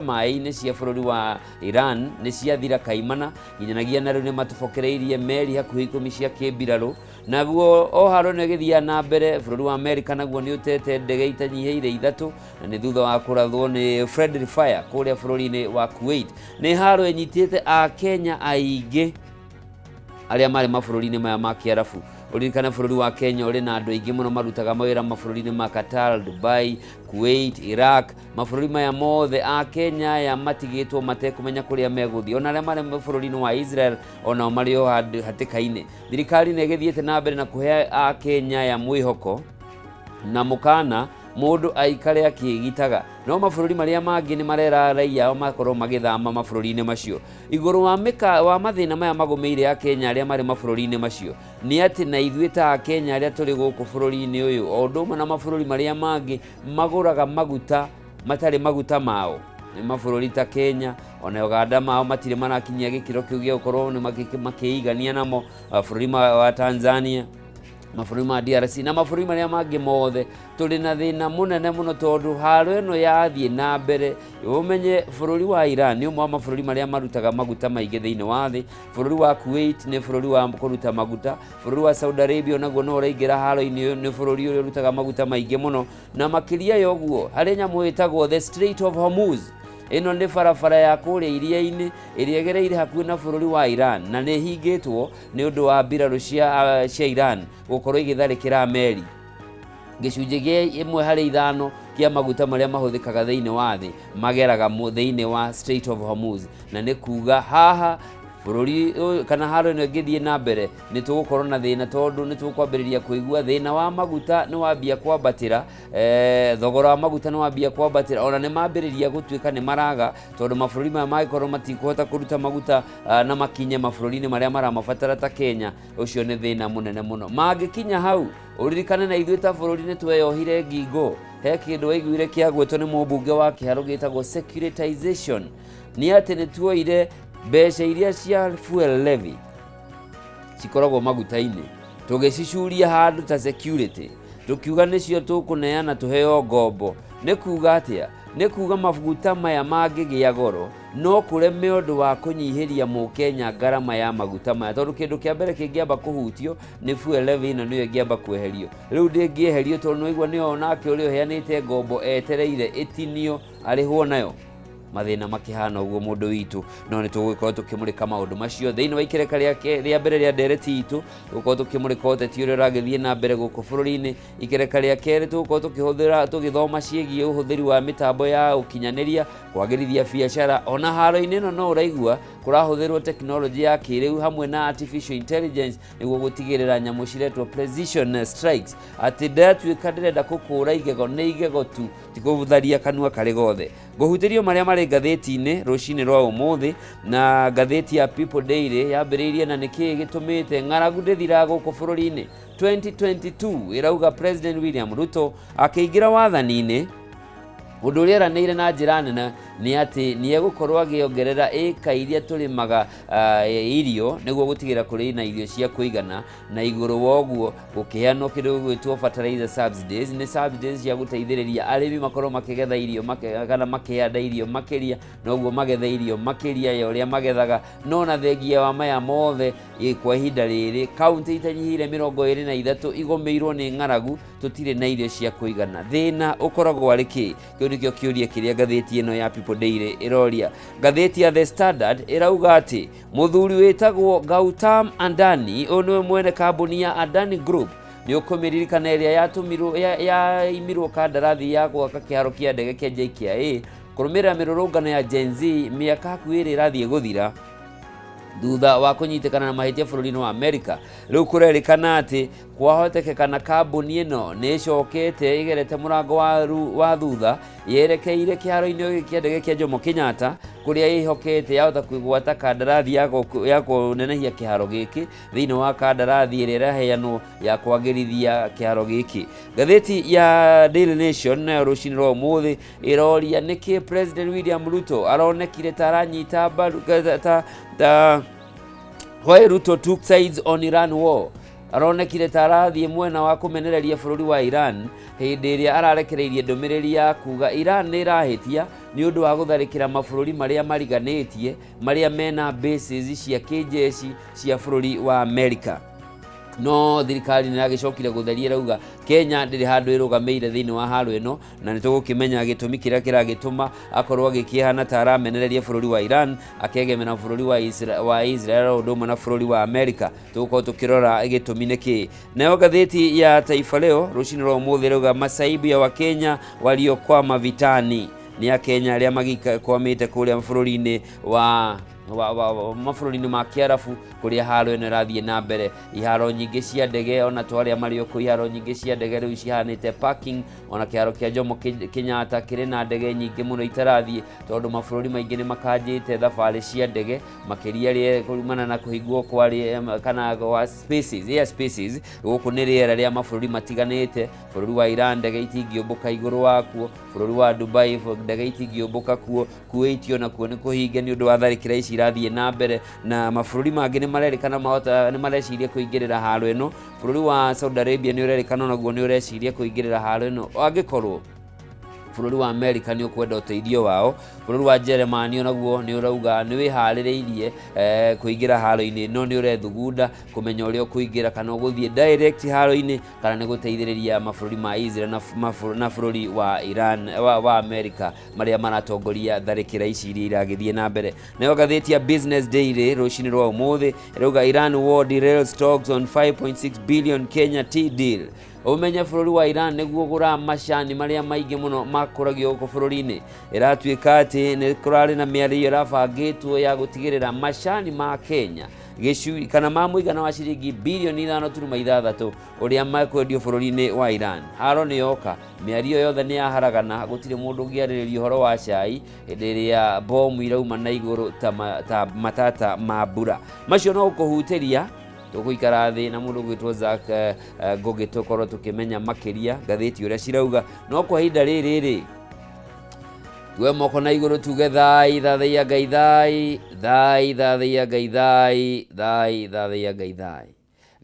Maĩ-inĩ cia bũrũri wa Iran nĩ ciathira kaimana nginyanagia na rĩu nĩ matũbokereirie meri hakuhĩ 10 cia kĩmbirarũ. Naguo o haro nĩ ĩgĩthiaga na mbere, bũrũri wa Amerika naguo nĩ ũtete ndege itanyihĩire ithatũ na nĩ thutha wa kũrathwo nĩ friendly fire kũrĩa bũrũri-inĩ wa Kuwait. Nĩ haro ĩnyitĩte Akenya aingĩ arĩa marĩ mabũrũri-inĩ maya ma Kĩarabu. Ũririkane bũrũri wa Kenya ũrĩ na andũ aingĩ mũno marutaga mawĩra mabũrũri-inĩ ma Qatar, Dubai, Kuwait, Iraq. Mabũrũri maya mothe a Kenya aya matigĩtwo matekũmenya kũrĩa megũthiĩ. Ona arĩa marĩ bũrũri-inĩ wa Israel onao marĩ o hatĩka-inĩ. Thirikari nĩ ĩgĩthiĩte na mbere na kũhe a Kenya aya mwĩhoko na mũkana mũndũ aikare akĩĩgitaga. No mabũrũri marĩa mangĩ nĩ marera raia ao makorwo magĩthama mabũrũri-inĩ macio. Igũrũ wa mĩka wa mathĩna maya magũmĩire Akenya arĩa marĩ mabũrũri-inĩ macio nĩ atĩ na ithuĩ ta Akenya arĩa tũrĩ gũkũ bũrũri-inĩ ũyũ o ũndũ ũmwe na mabũrũri marĩa mangĩ magũraga maguta matarĩ maguta mao nĩ mabũrũri ta Kenya ona Uganda mao matirĩ marakinyia gĩkĩro kĩu gĩa gũkorwo nĩ makĩigania namo, bũrũri wa Tanzania, mabũrũri ma DRC na mabũrũri marĩa mangĩ mothe. Tũrĩ na thĩna mũnene mũno tondũ haro ĩno yathiĩ na mbere, ũmenye bũrũri wa Iran nĩ ũmwe wa mabũrũri marĩa marutaga maguta maingĩ thĩinĩ wa thĩ. Bũrũri wa Kuwait nĩ bũrũri wa kũruta maguta. Bũrũri wa Saudi Arabia onaguo no ũraingĩra haro-inĩ ũyũ, nĩ bũrũri ũrĩa ũrutaga maguta maingĩ mũno. Na makĩria ya ũguo, harĩ nyamũ ĩtagwo the Strait of Hormuz. Ĩno nĩ barabara ya kũrĩa iria-inĩ ĩrĩa ĩgereire hakuhĩ na bũrũri wa Iran na nĩ ĩhingĩtwo nĩ ũndũ wa mbirarũ cia Iran gũkorwo igĩtharĩkĩra meri. Gĩcunjĩ gĩa 1 harĩ 5 kĩa maguta marĩa mahũthĩkaga thĩinĩ wa thĩ mageraga thĩinĩ wa Strait of Hormuz, na nĩ kuga haha bũrũri ũyũ kana haro ĩno ĩngĩthiĩ na mbere nĩ tũgũkorwo na thĩna, tondũ nĩ tũkwambĩrĩria kũigua thĩna wa maguta nĩ wambia kwambatĩra, thogora wa maguta nĩ wambia kwambatĩra. Ona nĩ mambĩrĩria gũtuĩka nĩ maraga, tondũ mabũrũri maya mangĩkorwo matikũhota kũruta maguta na makinye mabũrũri-inĩ marĩa maramabatara ta Kenya, ũcio nĩ thĩna mũnene mũno mangĩkinya hau. Ũririkane na ithuĩ ta bũrũri nĩ tweyohire ngingo. He kĩndũ waiguire kĩagwetwo nĩ mũmbunge wa Kĩharũ gĩtagwo securitization, nĩ atĩ nĩ tuoire mbeca iria cia fuel levy cikoragwo maguta-inĩ, tũgĩcicuria handũ ta security, tũkiuga nĩcio tũkũneana tũheo ngombo. Nĩ kuga atĩa? Nĩ kuga maguta maya mangĩgĩa goro no kũreme ũndũ wa kũnyihĩria mũkenya ngarama ya maguta maya, tondũ kĩndũ kĩa mbere kĩngĩamba kũhutio nĩ fuel levy. Ĩno nĩyo ĩngĩamba kweherio. Rĩu ndĩngĩeherio tondũ nĩwaigua nĩyo nake ũrĩa ũheanĩte ngombo etereire ĩtinio arĩhwo nayo. Mathĩna makĩhana ũguo, mũndũ witũ, no nĩ tũgũgĩkorwo tũkĩmũrĩka maũndũ macio thĩinĩ wa ikereka rĩa mbere rĩa ndereti itũ. Tũgũkorwo tũkĩmũrĩka ũteti ũrĩa ũragĩthiĩ na mbere gũkũ bũrũri-inĩ. Ikereka rĩa kerĩ tũgũkorwo tũkĩhũthĩra tũgĩthoma ciĩgiĩ ũhũthĩri wa mĩtambo ya ũkinyanĩria kwagĩrithia biacara. Ona haro-inĩ ĩno no ũraigua kũrahũthĩrwo tekinoronjĩ ya kĩrĩu hamwe na artificial intelligence nĩguo gũtigĩrĩra nyamũ ciretwo precision strikes, atĩ ndatuĩka ndĩrenda kũkũra igego nĩ igego tu, ti kũtharia kanua karĩ gothe. Ngũhutĩrio marĩa marĩ ngathĩti-inĩ rũcinĩ rwa ũmũthĩ, na ngathĩti ya People Daily yambĩrĩirie na nĩkĩĩ gĩtũmĩte ng'aragu ndĩthiraga gũkũ bũrũri-inĩ 2022. Ĩrauga President William Ruto akĩingĩra wathani-inĩ, ũndũ ũrĩa eranĩire na njĩra nene nĩ atĩ nĩ egũkorwo agĩongerera ĩka iria tũrĩmaga irio nĩguo gũtigĩra kũrĩ na irio cia kũigana, na igũrũ wa ũguo gũkĩheanwo kĩndũ gĩgwĩtwo fertilizer subsidies. Nĩ subsidies cia gũteithĩrĩria arĩmi makorwo makĩgetha irio kana makĩhanda irio makĩria, noguo magethe irio makĩria ya ũrĩa magethaga. No na thengia wa maya mothe, kwa ihinda rĩrĩ kaunti itanyihĩire 23 igũmĩirwo nĩ ng'aragu, tũtirĩ na irio cia kũigana. Thĩna ũkoragwo arĩ kĩ? Kĩu nĩkĩo kĩũria kĩrĩa ngathĩti ĩno ya People Daily ĩroria. Ngathĩti ya The Standard ĩrauga atĩ mũthuri wĩtagwo Gautam Adani, ũyũ nĩwe mwene kambuni ya Adani Group, nĩ ũkũmĩririkana, ĩrĩa yatũmirwo yaimirwo kandarathi ya gwaka kĩharo kĩa ndege kĩa JKIA kũrũmĩrĩra mĩrũrũngano ya Gen Z mĩaka hakuhĩ 2 ĩrathiĩ gũthira thutha wa kũnyitĩkana na mahĩtia bũrũri-inĩ wa Amerika. Rĩu kũrerĩkana atĩ kwahotekekana kambuni ĩno nĩ ĩcokete ĩgerete mũrango wa thutha yerekeire kĩharo-inĩ kĩa ndege kĩa Jomo Kenyatta, kũrĩa ĩhokete yahota kwĩgwata kandarathi ya kũnenehia kĩharo gĩkĩ thĩinĩ wa kandarathi ĩrĩa ĩraheanwo ya kwagĩrithia kĩharo gĩkĩ. Ngathĩti ya Daily Nation nayo rũcinĩ rwa ũmũthĩ ĩroria nĩkĩ President William Ruto aronekire ta aranyita mbaru ta why Ruto took sides on Iran war. Aronekire ta arathiĩ mwena wa kũmenereria bũrũri wa Iran hĩndĩ ĩrĩa ararekereirie ndũmĩrĩri ya kuga Iran nĩ ĩrahĩtia. Nĩ ũndũ wa gũtharĩkĩra mabũrũri marĩa mariganĩtie marĩa mena bases cia kĩnjeshi cia bũrũri wa Amerika. No thirikari nĩ ĩragĩcokire gũtheria, ĩrauga Kenya ndĩrĩ handũ ĩrũgamĩire thĩinĩ wa haro ĩno, na nĩ tũgũkĩmenya gĩtũmi kĩrĩa kĩragĩtũma akorwo agĩkĩhana ta aramenereria bũrũri wa Iran, akegemera bũrũri wa Israel o ũndũ ũmwe na bũrũri wa Amerika. Tũgũkorwo tũkĩrora gĩtũmi nĩ kĩĩ. Nayo ngathĩti ya Taifa Leo rũcinĩ rwa ũmũthĩ ĩrauga masaibu ya Wakenya waliokwama vitani, nĩ Akenya arĩa magikwamĩte kũrĩa bũrũri-inĩ wa mabũrũri-inĩ ma Kĩarabu kũrĩa haro ĩno ĩrathiĩ na mbere. Iharo nyingĩ cia ndege, ona to arĩa marĩ okuo, iharo nyingĩ cia ndege rĩu cihanĩte parking. Ona kĩharo kĩa Jomo Kenyatta kĩrĩ na ndege nyingĩ mũno itarathiĩ, tondũ mabũrũri maingĩ nĩ makanjĩte thabarĩ cia ndege, makĩria rĩera kumana na kũhingwo kwa kana gwa spaces, air spaces. Gũkũ nĩ rĩera rĩa mabũrũri matiganĩte. Bũrũri wa Iran ndege itingĩũmbũka igũrũ wakuo, bũrũri wa Dubai ndege itingĩũmbũka kuo, Kuwait onakuo nĩ kũhinge nĩ ũndũ wa tharĩkĩra ici irathiĩ na mbere, na mabũrũri mangĩ nĩ marerĩkana mahota nĩ mareciria kũingĩrĩra haro ĩno. Bũrũri wa Saudi Arabia nĩ ũrerĩkana onaguo nĩ ũreciria kũingĩrĩra haro ĩno angĩkorwo bũrũri wa Amerika nĩ ũkwenda ũteithio wao. Bũrũri wa Jeremani onaguo nĩ ũrauga nĩ wĩharĩrĩirie kũingĩra haro-inĩ ĩno, nĩ ũrethugunda kũmenya ũrĩa ũkũingĩra, kana ũgũthiĩ direct haro-inĩ kana nĩ gũteithĩrĩria mabũrũri ma Israel na bũrũri wa Iran wa Amerika marĩa maratongoria tharĩkĩra ici iria iragĩthiĩ na mbere. Nayo ngathĩti ya Business Daily rũcinĩ rwa ũmũthĩ ĩrauga Iran war derails talks on 5.6 billion Kenya tea deal. Ũmenye bũrũri wa Iran nĩguo ũgũraga macani marĩa maingĩ mũno makũragio gũkũ bũrũri-inĩ. Ĩratuĩka atĩ nĩ kũrarĩ na mĩario ĩrabangĩtwo ya gũtigĩrĩra macani ma Kenya gĩcu kana ma mũigana wa ciringi bilioni 5.6 ũrĩa mekwendio bũrũri-inĩ wa Iran. Haro nĩ yoka. Mĩario yothe nĩ yaharagana, gũtirĩ mũndũ ũngĩarĩrĩria ũhoro wa cai hĩndĩ ĩrĩa bomu irauma na igũrũ ta matata ma mbura. Macio no gũkũhutĩria tũgũikara thĩ na mũndũ ũgwĩtwo Zack Ngũgĩ tũkorwo tũkĩmenya makĩria ngathĩti ũrĩa cirauga. No kwa ihinda rĩrĩ rĩ, tuoe moko na igũrũ tuge thai thathaiya Ngai thai, thai thathaiya Ngai thai, thai thathaiya Ngai thai.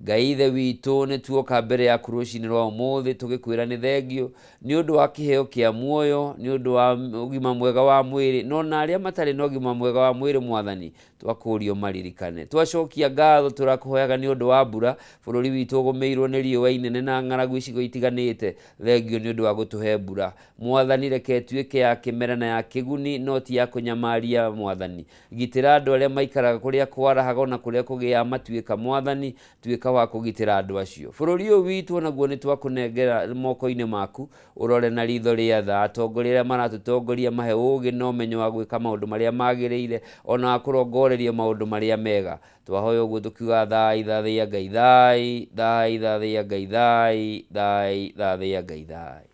Ngai Ithe witũ, nĩ tuoka mbere yaku rũcinĩ rwa ũmũthĩ tũgĩkwĩra nĩ thengio nĩ ũndũ wa kĩheo kĩa muoyo, nĩ ũndũ wa ũgima mwega wa mwĩrĩ, no na arĩa matarĩ na ũgima mwega wa mwĩrĩ, Mwathani, twakũũria ũmaririkane. Twacokia ngatho tũrakũhoyaga nĩ ũndũ wa mbura, bũrũri witũ ũgũmĩirwo nĩ riũa inene na ng'aragu icigo itiganĩte, thengio nĩ ũndũ wa gũtũhe mbura. Mwathani, reke ĩtuĩke ya kĩmera na ya kĩguni, no ti ya kũnyamaria, Mwathani. Gitĩra andũ arĩa maikaraga kũrĩa kwarahaga o na kũrĩa kũgĩaga matuĩka, Mwathani, tuĩka wa kũgitĩra andũ acio. Bũrũri ũyũ witũ o naguo nĩtwakũnengera moko-inĩ maku, ũrore na riitho rĩa tha. Atongoria arĩa maratũtongoria mahe ũũgĩ na ũmenyo wa gwĩka maũndũ marĩa magĩrĩire, o na wa kũrongoreria maũndũ marĩa mega. Twahoya ũguo tũkiugaga thai, thathaiya Ngai thai, thai, thathaiya Ngai thai, thai, thathaiya Ngai thai.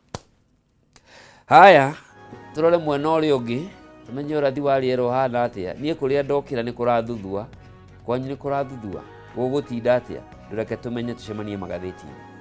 Haya, tũrore mwena ũrĩa ũngĩ, tũmenye ũrathi wa rĩera ũhana atĩa. Niĩ kũrĩa ndokĩra nĩ kũrathuthua, kwanyu nĩ kũrathuthua? Gũgũtinda atĩa? Ndũreke tũmenye, tũcemanie magathĩti-inĩ.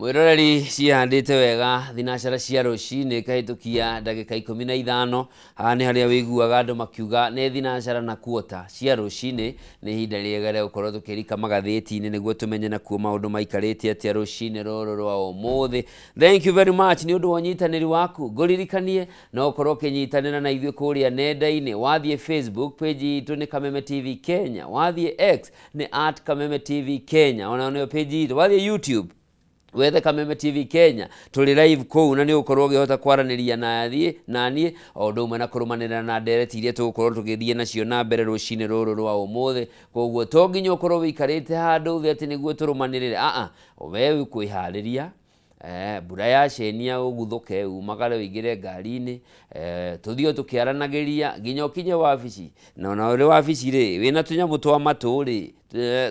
Mwĩroreri, ciĩhandĩte wega thinacara cia rũcinĩ ikahĩtũkia ndagĩka 15. Haha nĩ harĩa wĩiguaga andũ makiuga nĩ thinacara na kuota cia rũcinĩ. Nĩ ihinda rĩega rĩa gũkorwo tũkĩrika magathĩti-inĩ nĩguo tũmenye nakuo maũndũ maikarĩte atĩa rũcinĩ rũrũ rwa ũmũthĩ. Thank you very much nĩ ũndũ wa ũnyitanĩri waku. Ngũririkanie no ũkorwo ũkĩnyitanĩra na ithuĩ kũrĩa nenda-inĩ. Wathiĩ Facebook page itũ nĩ Kameme TV Kenya, wathiĩ X nĩ at Kameme TV Kenya, ona nĩyo page itũ. Wathiĩ YouTube wethe Kameme TV Kenya, tũrĩ live kũu na nĩ ũgũkorwo ũkĩhota kwaranĩria na thiĩ na niĩ o ũndũ ũmwe na kũrũmanĩrĩra na ndereti iria tũgũkorwo tũgĩthiĩ nacio na mbere rũcinĩ rũrũ rwa ũmũthĩ. Koguo to nginya ũkorwo wĩikarĩte handũ thĩ atĩ nĩguo tũrũmanĩrĩre, aa, we kwĩharĩria mbura yacenia ũguthũke umagare ũingĩre ngari-inĩ, tũthiĩ o tũkĩaranagĩria nginya ũkinye wabici. Na ona ũrĩ wabici rĩ, wĩna tũnyamũ twa matũ rĩ,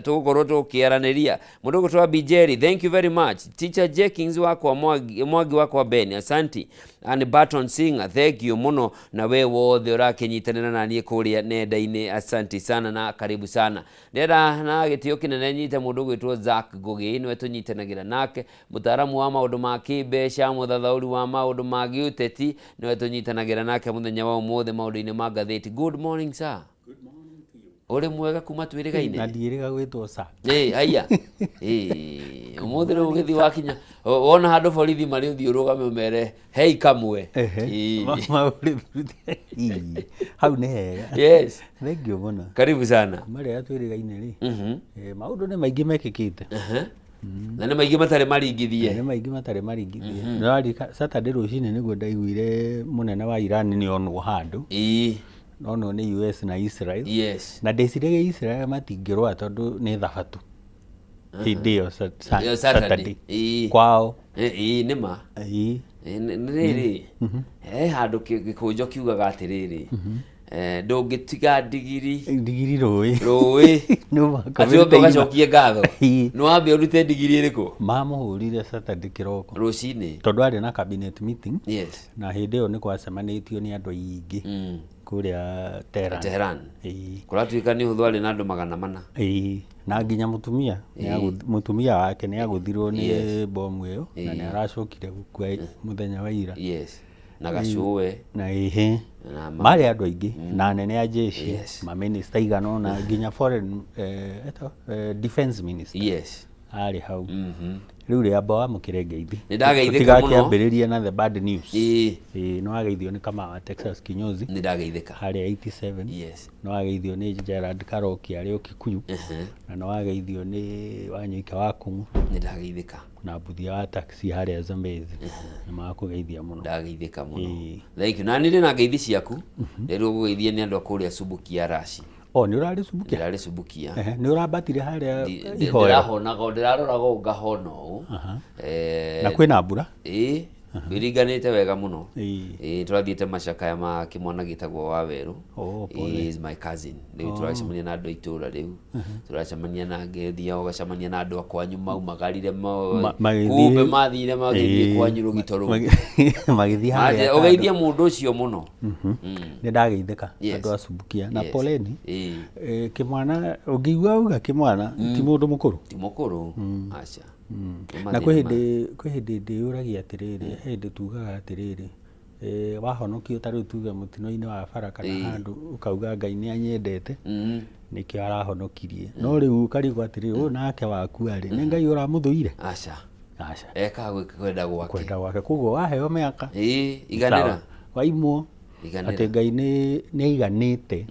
tũgũkorwo tũkĩaranĩria. Mũndũ ũgwĩtwo Abijeri, thank you very much. Teacher Jenkins wakwa Mwangi, Mwangi wakwa Ben, asanti. And Barton Singer, thank you mũno. Na we wothe ũrakĩnyitanĩra na niĩ kũrĩa nenda-inĩ, asanti sana na karibu sana. Ndĩrenda na gĩtĩo kĩnene nyite mũndũ ũgwĩtwo Zack Ngũgĩ, nĩwe tũnyitanagĩra nake, mũtaaramu wa maũndũ ma kĩmbeca, mũthathaũri wa maũndũ ma gĩũteti, nĩwe tũnyitanagĩra nake mũthenya wa ũmũthĩ maũndũ-inĩ ma ngathĩti. Good morning sir. Ũrĩ mwega kuma twĩrĩgaine? Na ndiĩrĩga gwĩtwo sir. Ĩ, haiya. Ĩ, ũmũthĩ rĩu ũgĩthiĩ wakinya, wona handũ borithi marĩ ũthiĩ ũrũgame ũmere hei kamwe. Ĩ. Hau nĩ hega. Yes. Thank you mũno. Karibu sana. Kuma rĩrĩa twĩrĩgaine rĩ, maũndũ nĩ maingĩ mekĩkĩte. Na nĩ maingĩ matarĩ maringithie. Nĩ maingĩ matarĩ maringithie. Nĩũraririkana Saturday rũcinĩ nĩguo ndaiguire mũnene wa Iran nĩ onwo handũ. Nonwo nĩ US na Israel. Yes. Na ndeciragia Israel matingĩrũa tondũ nĩ thabatũ. Hĩndĩ ĩyo Ĩyo Saturday. Saturday. Kwao. Ĩĩ, nĩ ma. Nĩ rĩrĩ, he handũ gĩkũnjo kiugaga atĩrĩrĩ, ndũngĩtiga ndigiri Ndigiri rũĩ. Rũĩ. Nĩ ũmaka Atĩ wambe ũrute irima. ũgacokie ngatho. Nĩ wambe ũrute ndigiri ĩrĩkũ? Mamũhũrire Saturday kĩroko. Rũcinĩ. Tondũ arĩ na cabinet meeting. Yes. Na hĩndĩ ĩyo nĩ kwacemanĩtio nĩ andũ aingĩ kũrĩa Tehran. Tehran. Kũratuĩka nĩ ũhũthũ arĩ na andũ 400. Ĩĩ. Na nginya mũtumia, mũtumia wake nĩ agũthirwo nĩ bomu ĩyo na nĩ aracokire gũkua mũthenya wa ira. Yes. Na gacũwe. Na ĩhĩ. Marĩ andũ aingĩ na anene a jeshi, mamĩnĩsta igana ũna, nginya foreign, defense minister. Yes. Arĩ hau. Rĩu rĩamba wamũkĩre ngeithi. Nĩ ndageithĩka mũno. Tũtigakĩambĩrĩrie na the bad news. Ĩĩ, nĩ wageithio nĩ Kamau wa Texas Kinyozi. Nĩ ndageithĩka. Harĩa 87. Yes. Nĩ wageithio nĩ Gerard Karoki arĩ o Kikuyu. Na nĩ wageithio nĩ Wanyoike wa Kung'u. Nĩ ndageithĩka. Na Mbuthia wa taxi harĩa Zambezi. Nĩ makũgeithia mũno. Ndageithĩka mũno. Thank you. Na nĩ ndĩ na ngeithi ciaku. Rĩrĩa ũgũgeithia nĩ andũ a kũrĩa Subukia Rashi. O, nĩ ũrarĩ Subukia? Ndĩrarĩ Subukia. Nĩ ũrambatire harĩa ihoero? Ndĩrahonaga, ndĩraroraga ũũ ngahona ũũ. Na kwĩna mbura? Ĩĩ, biringanĩte wega mũno. Ĩĩ, tũrathiĩte macakaya ma kĩmwana gĩtagwo Wawerũ. Oh, He pole. is my cousin. Rĩu tũracemania na andũ a itũũra rĩu. Tũracemania na ngĩthiaga ũgacemania na andũ a kwanyu maumagarire kumbe mathire magĩthiĩ kwanyu rũgito rũu. Magĩthiĩ harĩa kando. Ũgeithie mũndũ ũcio mũno. Nĩ ndageithĩka andũ a Subukia na poleni. Kĩmwana ũngĩigua auga kĩmwana ti mũndũ mũkũrũ. Ti mũkũrũ. Aca. Na kwĩ hĩndĩ kwĩ hĩndĩ ndĩyũragia atĩrĩrĩ, he hĩndĩ tugaga atĩrĩrĩ, wahonokio ta rĩu tuge mũtino-inĩ wa bara kana handũ ũkauga Ngai nĩ anyendete nĩkĩo arahonokirie. No rĩu ũkarigwo atĩrĩrĩ, ũyũ nake wakua rĩ, nĩ Ngai ũramũthũire? Aca. Aca. Ekaga kwenda gwake. Kwenda gwake. Koguo waheo mĩaka. Ĩĩ, iganĩra. Waimwo. Iganĩra. Atĩ Ngai nĩ aiganĩte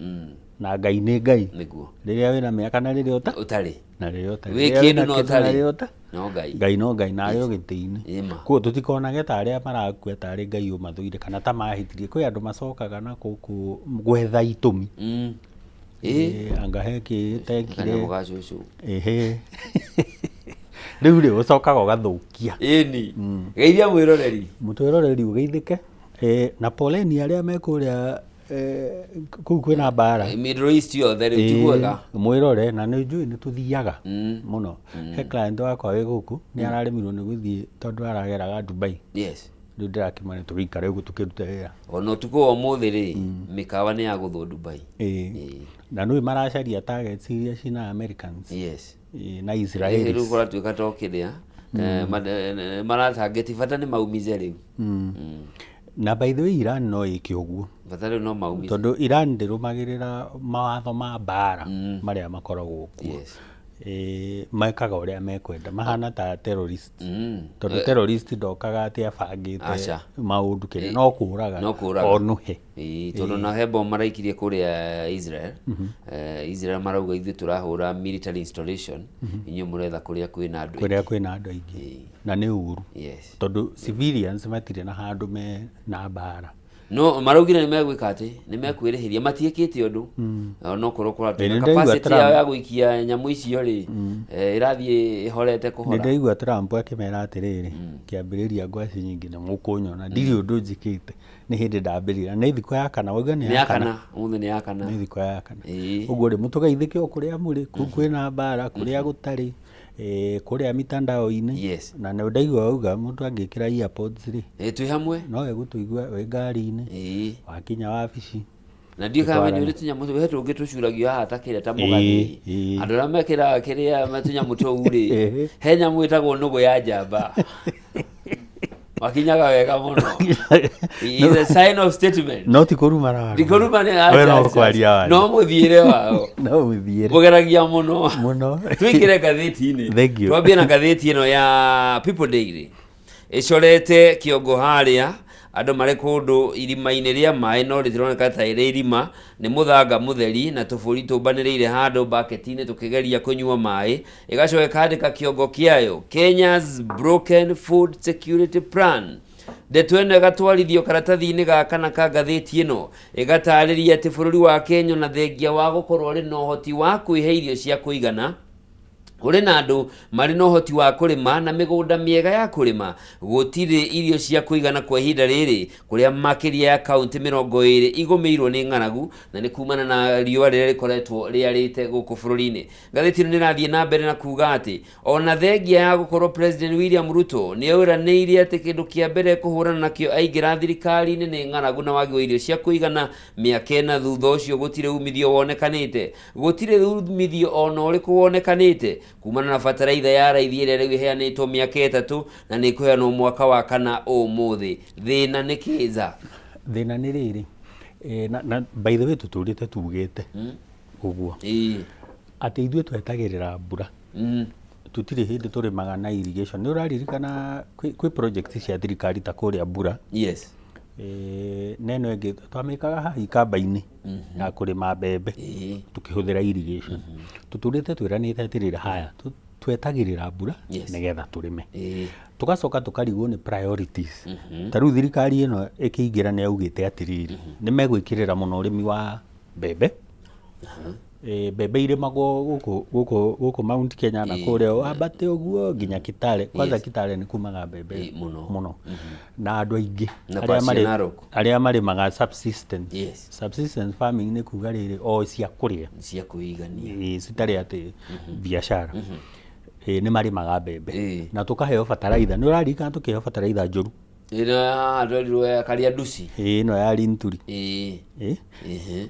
na Ngai nĩ Ngai. Nĩguo. Rĩrĩa wĩna mĩaka na rĩrĩa ũtarĩ. Na rĩrĩa ũtarĩ. Wĩ Rĩrĩa kĩndũ wĩna na kĩndũ na ũtarĩ. rĩrĩa ũtarĩ. No Ngai. Ngai no Ngai na arĩ o gĩtĩ-inĩ. Ĩma. Koguo tũtikonage ta arĩa marakua tarĩ Ngai ũmathũire kana ta mahĩtirie. Kwĩ andũ macokaga na gũkũ gwetha itũmi. Ĩĩ. Anga he kĩ tekire. Kanyamũ ga cũcũ. Ĩhĩ. Rĩu rĩ ũcokaga ũgathũkia. Ĩni. Geithia mwĩroreri. Mũtwĩroreri ũgeithĩke. Na poleni arĩa me kũrĩa kũu kwĩna mbara. Middle East yothe rĩu ti gwega. Mwĩrore na nĩ njũĩ nĩ tũthiaga mũno. He client wakwa wĩ gũkũ nĩ araremirwo nĩ gũthiĩ tondũ arageraga Dubai. Yes. Rĩu ndĩrakĩmwĩra tũgĩikare ũguo tũkĩrute wĩra. Ona ũtukũ wa ũmũthĩ rĩ, mĩkawa nĩ yagũthwo Dubai. Na nĩũĩ maracaria targets iria cina Americans. Yes. Na Israelis. Rĩu kũratuĩka to kĩrĩa Maratangĩti bata nĩ maumize rĩu. Na by the way, Iran no ĩke ũguo. Bata rĩu no maumize. Tondũ Iran ndĩrũmagĩrĩra mawatho ma mbara marĩa makoragwo kuo. Mekaga ũrĩa mekwenda, mahana ta terrorist. Tondũ terrorist ndokaga atĩ abangĩte Aca. maũndũ kĩrĩa, no kũraga. No kũraga. Onuhe. Ĩĩ, tondũ na he bomu maraikirie kũrĩa Israel. Israel marauga ithuĩ tũrahũra military installation, inyuĩ mũretha kũrĩa kwĩna andũ. Kũrĩa kwĩna andũ aingĩ, na nĩ ũru. Tondũ civilians matirĩ na handũ me na mbara. No maraugire nĩ megwĩka atĩ nĩ mekwĩrĩhĩria, matiĩkĩte ũndũ onokorwo Ĩĩ, kũratũmĩra nĩ ndaigua capacity Trump. yao ya gũikia nyamũ icio rĩ, ĩrathiĩ ĩhorete Nĩ kũhora. ndaigua Trump akĩmera atĩrĩrĩ, kĩambĩrĩria ngwacĩ nyingĩ nĩ mũkũnyona, ndirĩ ũndũ njĩkĩte, nĩ hĩndĩ ndambĩrĩria, nĩ thikũ ya kana, wauga nĩ Nĩ ya ya kana? kana, ũmũthĩ nĩ ya kana. Nĩ thikũ ya kana. Ĩĩ. Ũguo rĩ, mũtũgeithĩke o kũrĩa mũrĩ, kũu kwĩna mbara, kũrĩa gũtarĩ, kũrĩa mitandao-inĩ. Na nĩ ndaigua wauga mũndũ angĩkĩra earpods rĩ, Twĩ hamwe. No egũtũigua wĩ ngari-inĩ, wakinya wabici. Na ndiũ kana Tũtwarane. nĩ ũrĩ tũnyamũ he tũngĩ tũcuragio haha ta kĩrĩa ta mũgathĩ. Andũ arĩa mekĩraga kĩrĩa tũnyamũ tũu rĩ, he nyamũ ĩtagwo nũgũ ya njamba. Makinyaga wega mũno. Is a sign of statement. No ti kũruma na Ndikũruma nĩ We no aca, aca. kwaria waria. No mũthiĩre wao. No mũthiĩre. Mũgeragia mũno. Mũno. Tũingĩre ngathĩti-inĩ. Thank you. Twambie na ngathĩti ĩno ya People Daily. Ĩcorete kĩongo harĩa andũ marĩ kũndũ irima-inĩ rĩa maĩ, no rĩtironeka ta ĩrĩ irima, nĩ mũthanga mũtheri na tũbũri tũmbanĩrĩire handũ baketi-inĩ tũkĩgeria kũnyua maĩ. Ĩgacoka ĩkandĩka kĩongo kĩayo, Kenya's Broken Food Security Plan. Ndeto ĩno ĩgatwarithio karatathi-inĩ gaka na ka ngathĩti ĩno, ĩgatarĩria atĩ bũrũri wa Kenya ona thengia wa gũkorwo ũrĩ na ũhoti wa kwĩhe irio cia kũigana, kũrĩ na andũ marĩ na ũhoti wa kũrĩma na mĩgũnda mĩega ya kũrĩma, gũtirĩ irio cia kũigana kwa ihinda rĩrĩ, kũrĩa makĩria ya kaunti 20 igũmĩirwo nĩ ng'aragu, na nĩ kumana na riũa rĩrĩa rĩkoretwo rĩarĩte gũkũ bũrũri-inĩ. Ngathĩti ĩno nĩ ĩrathiĩ na mbere na kuga atĩ ona thengia ya gũkorwo President William Ruto nĩ oiranĩire atĩ kĩndũ kĩa mbere kũhũrana nakĩo aingĩra thirikari-inĩ nĩ ng'aragu na wagi wa irio cia kũigana, mĩaka ĩna thutha ũcio gũtirĩ umithio wonekanĩte. Gũtirĩ umithio ona ũrĩkũ wonekanĩte kumana na bataraitha ya raithi ĩrĩa rĩu ĩheanĩtwo mĩaka 3 na nĩ ĩkũheanwo mwaka wa kana ũmũthĩ. Thĩna nĩ kĩ, Zack? Thĩna nĩ rĩrĩ, na by the way tũtũrĩte tugĩte ũguo atĩ ithuĩ twetagĩrĩra mbura. Tũtirĩ hĩndĩ tũrĩmaga na irrigation. Nĩ ũraririkana kwĩ project cia thirikari ta kũrĩa mbura? Na ĩno ĩngĩ twamĩkaga haha ikamba-inĩ ya kũrĩma mbembe tũkĩhũthĩra irrigation. Tũtũrĩte twĩranĩte atĩrĩrĩ, haya twetagĩrĩra mbura nĩgetha tũrĩme. Tũgacoka tũkarigwo nĩ priorities. Ta rĩu thirikari ĩno ĩkĩingĩra nĩ yaugĩte atĩrĩrĩ, nĩ megwĩkĩrĩra mũno ũrĩmi wa mbembe. Mbembe irĩmagwo gũkũ Mount Kenya na kũrĩa wambate ũguo nginya Kitale. Kwanza Kitale nĩ kumaga mbembe Mũno. mũno. Na andũ aingĩ Na kwa Narok. arĩa marĩmaga subsistence. Subsistence farming nĩ kuga rĩrĩ o cia kũrĩa. Cia kwĩigania. Citarĩ atĩ biacara. Nĩ marĩmaga mbembe. Na tũkaheo bataraitha. Nĩ ũraririkana tũkĩheo bataraitha njũru? Ĩno twerirwo ya Karia Nduci. Ĩno ya Linturi.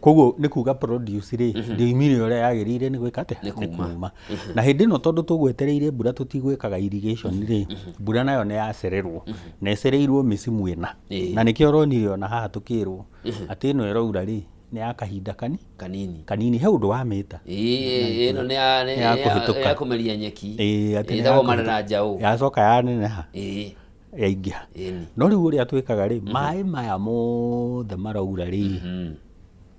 Koguo nĩ kuga produce rĩ, ndĩoimire ũrĩa yagĩrĩire nĩ gwĩka atĩa? Nĩ kuma. Nĩ kuma. Na hĩndĩ ĩno tondũ tũgwetereire mbura tũtigwĩkaga irrigation rĩ, mbura nayo nĩ yacererwo. Na ĩcereirwo mĩsimu ĩna. Na nĩkĩo ũronire ona haha tũkĩrwo atĩ ĩno ĩraura rĩ, nĩ ya kahinda Kanini. Kanini. He ũndũ wa mĩta. Ĩno nĩ Nĩ ya kũhĩtũka. ya kũmeria nyeki. Atĩ nĩ Ĩtagwo ya kũhĩtũka. marera njaũ. Yacoka yaneneha. Yaingĩha. No rĩu ũrĩa twĩkaga rĩ, maĩ maya mothe maraura rĩ,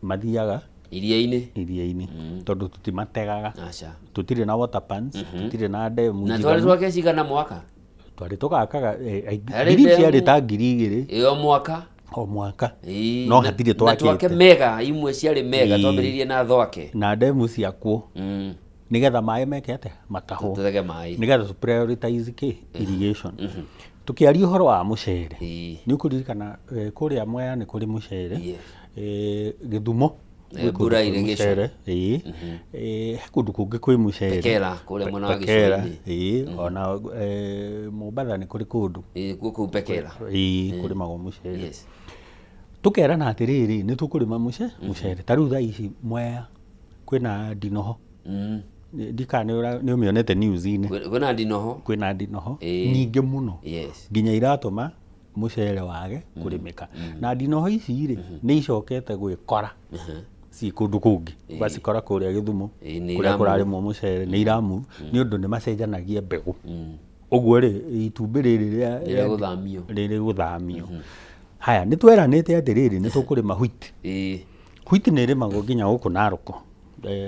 mathiaga Iria-inĩ. Iria-inĩ. Tondũ tũtimategaga. Aca. Tũtirĩ na water pans, tũtirĩ na demu Na njiganu. twarĩ twake cigana mwaka? Twarĩ tũgakaga, Harĩ ngiri demu. ciarĩ ta 2000. O mwaka. O mwaka. No hatirĩ Na twake twakĩte. mega, imwe ciarĩ mega, twambĩrĩirie na thwake. Na demu ciakwo. Nĩgetha maĩ meke atĩa? Matahwo. Tũtege maĩ. Nĩgetha tũ prioritize kĩ? Irrigation. Tũkĩaria ũhoro wa mũcere. Nĩ ũkũririkana, kũrĩa Mwea nĩ kũrĩ mũcere. Gĩthumo. Gwĩ kũndũ Mbura kwĩ irrigation. mũcere. He kũndũ kũngĩ kwĩ mũcere. Pekera, kũrĩa mwena wa Pekera, Gĩcũa-inĩ. Ona, Mombatha nĩ kũrĩ kũndũ. Kuo kũu Pekera. Kũrĩmagwo mũcere. Tũkerana atĩrĩrĩ, nĩ tũkũrĩma mũcere. Ta rĩu thaa ici Mwea kwĩna ndinoho. Ndikana nĩ ũmĩonete news-inĩ. Kwĩna ndinoho. Kwĩna ndinoho nyingĩ mũno, nginya iratũma mũcere wage kũrĩmĩka. Na ndinoho ici rĩ, nĩ icokete gwĩkora ciĩ kũndũ kũngĩ, ũgacikora kũrĩa Gĩthumo, Ĩĩ, nĩ kũrĩa iramove. Kũrarĩmwo mũcere nĩ iramove nĩ ũndũ nĩ macenjanagia mbegũ. Ũguo rĩ, itumbĩ rĩrĩ Rĩrĩgũthamio. Rĩrĩgũthamio. Haya, nĩ tweranĩte atĩrĩrĩ, nĩ tũkũrĩma wheat. Wheat nĩ ĩrĩmagwo nginya gũkũ Narok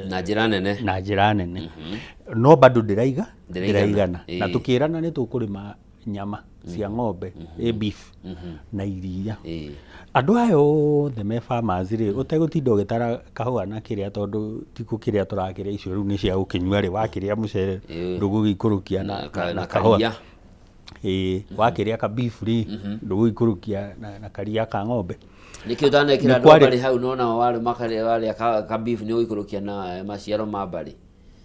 Na njĩra nene. Na njĩra nene, no bado ndĩraiga Ndĩraigana. Ndĩraigana. Na tũkĩrana nĩ tũkũrĩma nyama cia ng'ombe, beef na iria. Andũ aya othe me farmers rĩ, ũtegũtinda ũgĩtara kahũa na kĩrĩa, tondũ ti gũkĩrĩa tũrakĩrĩa, icio rĩu nĩ cia gũkĩnyua rĩ, wakĩrĩa mũcere ndũgũgĩikũrũkia na na kahũa. Karia. Ĩĩ, wakĩrĩa ka beef rĩ, ndũgũikũrũkia na karia ka ng'ombe. Nĩkĩo ũtanekĩra Nĩ andũ a mbarĩ hau, nona warĩ makarĩa warĩa ka beef nĩ ũgũikũrũkia na maciaro ma mbarĩ.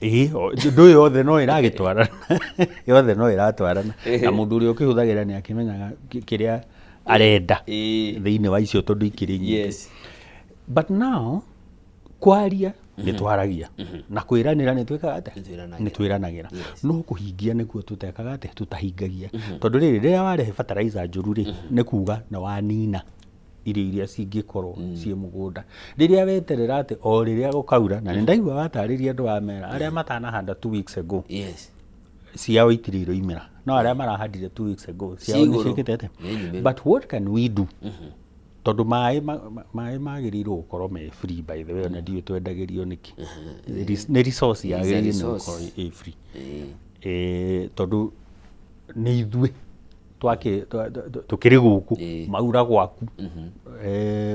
Ĩĩ, ndũ yothe no ĩragĩtwarana, yothe no ĩratwarana, na mũndũ ũrĩa ũkĩhũthagĩra nĩ akĩmenyaga kĩrĩa arenda thĩinĩ wa icio, tondũ ikĩrĩ nyingĩ. But now kwaria nĩ twaragia na kwĩranĩra nĩ twĩkaga atĩa? Nĩ twĩranagĩra. Nĩ twĩranagĩra, no kũhingia nĩkuo tũtekaga atĩa, tũtahingagia, tondũ rĩrĩ, rĩrĩa warehe fertilizer njũru rĩ, nĩ kuga nĩ wanina irio iria cingĩkorwo ciĩ mũgũnda. Rĩrĩa weterera atĩ o rĩrĩa gũkaura, na nĩ ndaigua watarĩria andũ wa mera arĩa matanahanda 2 weeks ago, ciao itirĩ iroimĩra, no arĩa marahandire 2 weeks ago ciao Ci nĩ igũrũ. ciĩkĩte atĩa? Nĩ nyumĩru. But what can we do? Tondũ maĩ magĩrĩirwo gũkorwo me free, by the way, ona ndiũĩ twendagĩrio nĩkĩ. Nĩ resource yagĩrĩire nĩ Resource. gũkorwo ĩ free. Tondũ nĩ ithuĩ tũkĩrĩ gũkũ, maura gwaku,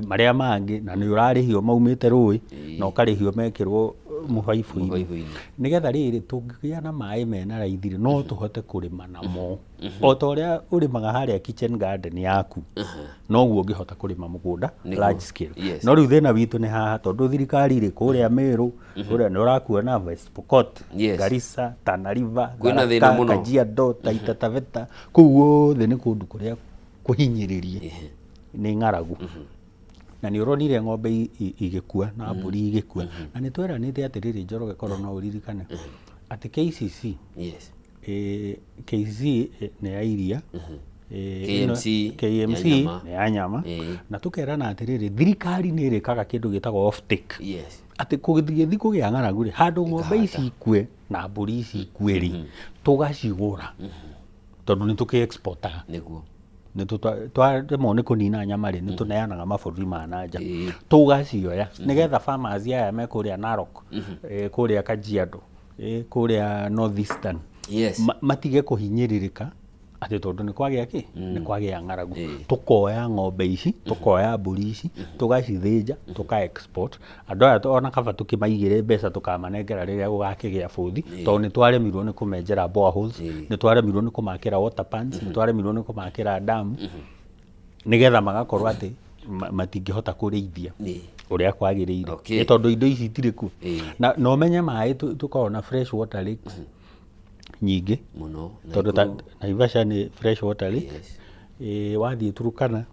marĩa mangĩ na nĩ ũrarĩhio maumĩte rũĩ na ũkarĩhio mekĩrwo mũbaibũ-inĩ. Mũbaibũ-inĩ. Nĩgetha rĩrĩ, tũngĩgĩa na maĩ mena raithi rĩ, no tũhote kũrĩma namo o ta ũrĩa ũrĩmaga harĩa kitchen garden yaku, noguo ũngĩhota kũrĩma mũgũnda large scale. No rĩu thĩna witũ nĩ haha, tondũ thirikari rĩ kũrĩa Meru, kũrĩa nĩ ũrakuona West Pokot, Garissa, Tana River, Kwĩna thĩna Tharaka, mũno. Kajiado, Taita Taveta, kũu guothe nĩ kũndũ kũrĩa kũhinyĩrĩrie nĩ ng'aragu, na nĩ ũronire ng'ombe igĩkua na mbũri igĩkua. Na nĩ tweranĩte atĩrĩrĩ, Njoroge, korwo no ũririkane atĩ KCC, KCC nĩ ya iria, KMC KMC ya nyama. Nĩ ya nyama. Na tũkerana atĩrĩrĩ, thirikari nĩ ĩrĩkaga kĩndũ gĩtagwo off take, atĩ kũgĩthiĩ kũgĩa ng'aragu rĩ, handũ ng'ombe ici ikue na mbũri ici ikue rĩ, tũgacigũra, tondũ nĩ tũkĩ exportaga. Nĩ twaremwo nĩ kũnina nyama rĩ, nĩ tũneanaga mabũrũri ma na nja. Tũgacioya nĩgetha farmers aya me kũrĩa Narok, kũrĩa Kajiado, kũrĩa North Eastern, matige kũhinyĩrĩrĩka atĩ tondũ nĩ kwagĩa kĩ, nĩ kwagĩa ng'aragu. Tũkoya ng'ombe ici, tũkoya mbũri ici, tũgacithĩnja, tũka export. Andũ aya ona kaba tũkĩmaigĩre mbeca, tũkamanengera rĩrĩa gũgakĩgĩa bũthi, tondũ nĩ twaremirwo nĩ kũmenjera boreholes, nĩ twaremirwo nĩ kũmakĩra water pans, nĩ twaremirwo nĩ kũmakĩra dam, nĩgetha magakorwo atĩ matingĩhota kũrĩithia ũrĩa kwagĩrĩire. Nĩ tondũ indo ici itirĩ kuo. Na ũmenye maĩ tũkoragwo na fresh water lakes nyingĩ, Mũno. tondũ ta Nakuru. Naivasha nĩ fresh water lake. Wathiĩ Turukana,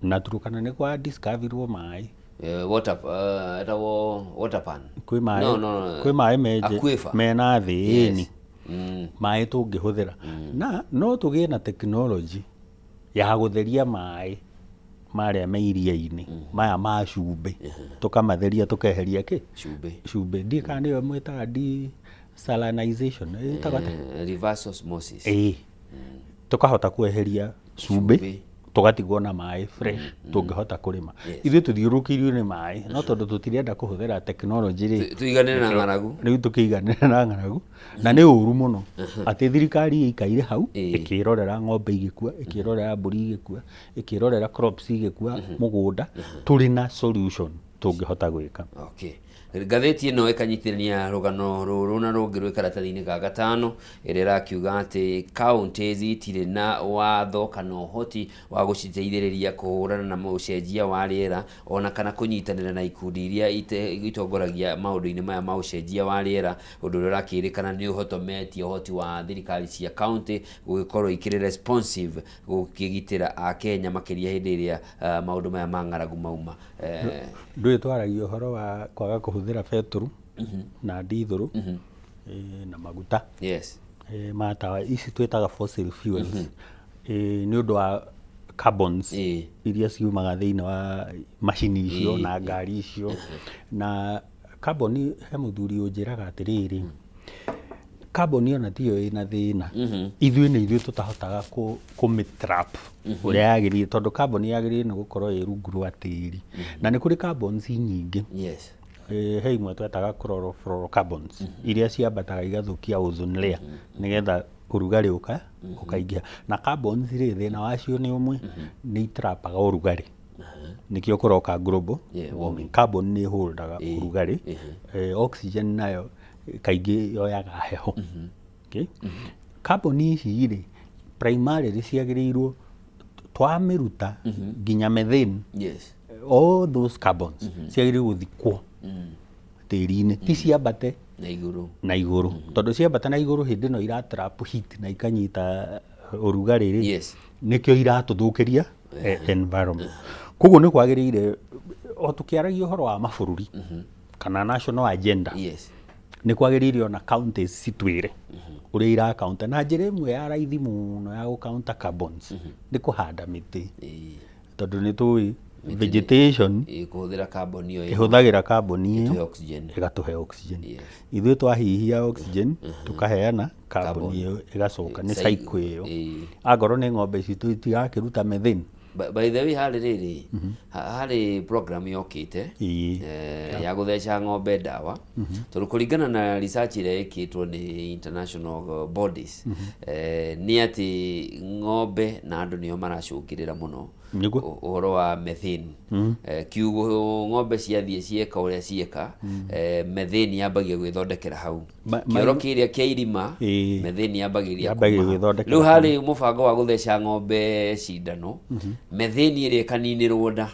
na Turukana nĩ kwa discoverirwo maĩ. Water, etagwo water pan. Kwĩ maĩ, No. kwĩ maĩ menje Aquifer. mena thĩ ĩni, Maĩ tũngĩhũthĩra, na no tũgĩe na technology ya gũtheria maĩ marĩa me iria-inĩ maya ma cumbĩ, tũkamatheria, tũkeheria kĩ? Cumbĩ. Cumbĩ. Ndiĩ kana nĩyo mwĩtaga desalinization, ĩtagwo atĩa? Reverse osmosis. Ĩĩ, tũkahota kweheria cumbĩ, Cumbĩ. tũgatigwo na maĩ fresh tũngĩhota kũrĩma. Ithuĩ tũthiũrũrũkĩirio nĩ maĩ, no tondũ tũtirenda kũhũthĩra technology rĩ, Tũiganĩre na ng'aragu. Rĩu tũkĩiganĩra na ng'aragu, na nĩ ũru mũno atĩ thirikari ĩikaire hau ĩkĩrorera ng'ombe igĩkua, ĩkĩrorera mbũri igĩkua, ĩkĩrorera crops igĩkua mũgũnda, tũrĩ na solution tũngĩhota gwĩka. Okay. Ngathĩti ĩno ĩkanyitithania rũgano rũrũ na rũngĩ rwĩ karatathi-inĩ ga gatano, ĩrĩa ĩrakiuga atĩ counties itirĩ na watho kana ũhoti wa gũciteithĩrĩria kũhũrana na ũcenjia wa rĩera, ona kana kũnyitanĩra na ikundi iria itongoragia maũndũ-inĩ maya ma ũcenjia wa rĩera, ũndũ ũrĩa ũrakĩrĩkana nĩ ũhotometie ũhoti wa thirikari cia county gũgĩkorwo ikĩrĩ responsive gũkĩgitĩra akenya, makĩria hĩndĩ ĩrĩa maũndũ maya ma ng'aragu mauma. Ndũĩ twaragia ũhoro wa kwaga kũhũthĩra betũrũ na ndithũrũ. Na maguta ma tawa ici twĩtaga fossil fuels, nĩ ũndũ wa carbons iria ciumaga thĩinĩ wa macini icio na ngari icio. Na carbon, he mũthuri ũnjĩraga atĩrĩrĩ, carbon ona tiyo ĩna thĩna, ithuĩ nĩ ithuĩ tũtahotaga kũmĩ trap ũrĩa yagĩrĩire, tondũ carbon yagĩrĩire nĩ gũkorwo ĩ rungu rwa tĩri, na nĩ kũrĩ carbons nyingĩ. He imwe twetaga chlorofluorocarbons, iria ciambataga igathũkia ozone layer nĩgetha ũrugarĩ ũkaingĩha. Na carbons rĩ, thĩna wacio nĩ ũmwe, nĩ itrapaga ũrugarĩ, nĩkĩo kũroka global warming. Carbon nĩ ĩholdaga ũrugarĩ, oxygen nayo kaingĩ yoyaga heho. Okay? Carbon ici rĩ, primarily ciagĩrĩirwo twamĩruta nginya methane, all those carbons ciagĩrĩirwo gũthikwo tĩri-inĩ, ti ciambate na igũrũ. Na igũrũ, tondũ ciambata na igũrũ, hĩndĩ ĩno iratrap heat na ikanyita ũrugarĩ rĩ, nĩkĩo iratũthũkĩria environment. Koguo nĩ kwagĩrĩire o tũkĩaragia ũhoro wa mabũrũri kana national agenda, nĩ kwagĩrĩire ona counties citwĩre ũrĩa ira counter. Na njĩra ĩmwe ya raithi mũno ya gũ counter carbons nĩ kũhanda mĩtĩ, tondũ nĩ tũĩ vegetation Kũhũthĩra carbon ĩyo ĩho, ĩhũthagĩra carbon ĩyo ĩtũhe oxygen. Ĩgatũhe oxygen. Ithuĩ twahihia oxygen, tũkaheana carbon, ĩyo ĩgacoka nĩ cycle ĩyo. Angorwo nĩ ng'ombe citũ itirakĩruta methane. By the way, harĩ rĩrĩ, harĩ program yokĩte ya gũtheca ng'ombe ndawa, tondũ kũringana na research ĩrĩa ĩkĩtwo nĩ international bodies, nĩ atĩ ng'ombe na andũ nĩo maracũngĩrĩra mũno ũhoro wa methane. Kiugo ng'ombe ciathiĩ cieka ũrĩa cieka, methane yambagia gwĩthondekera hau kĩoro kĩrĩa kĩa irima. Methane yambagĩrĩria Yambagia kuma hau. gwĩthondekera. Rĩu harĩ mũbango wa gũtheca ng'ombe cindano, methane ĩrĩa ĩkaninĩrwo nda,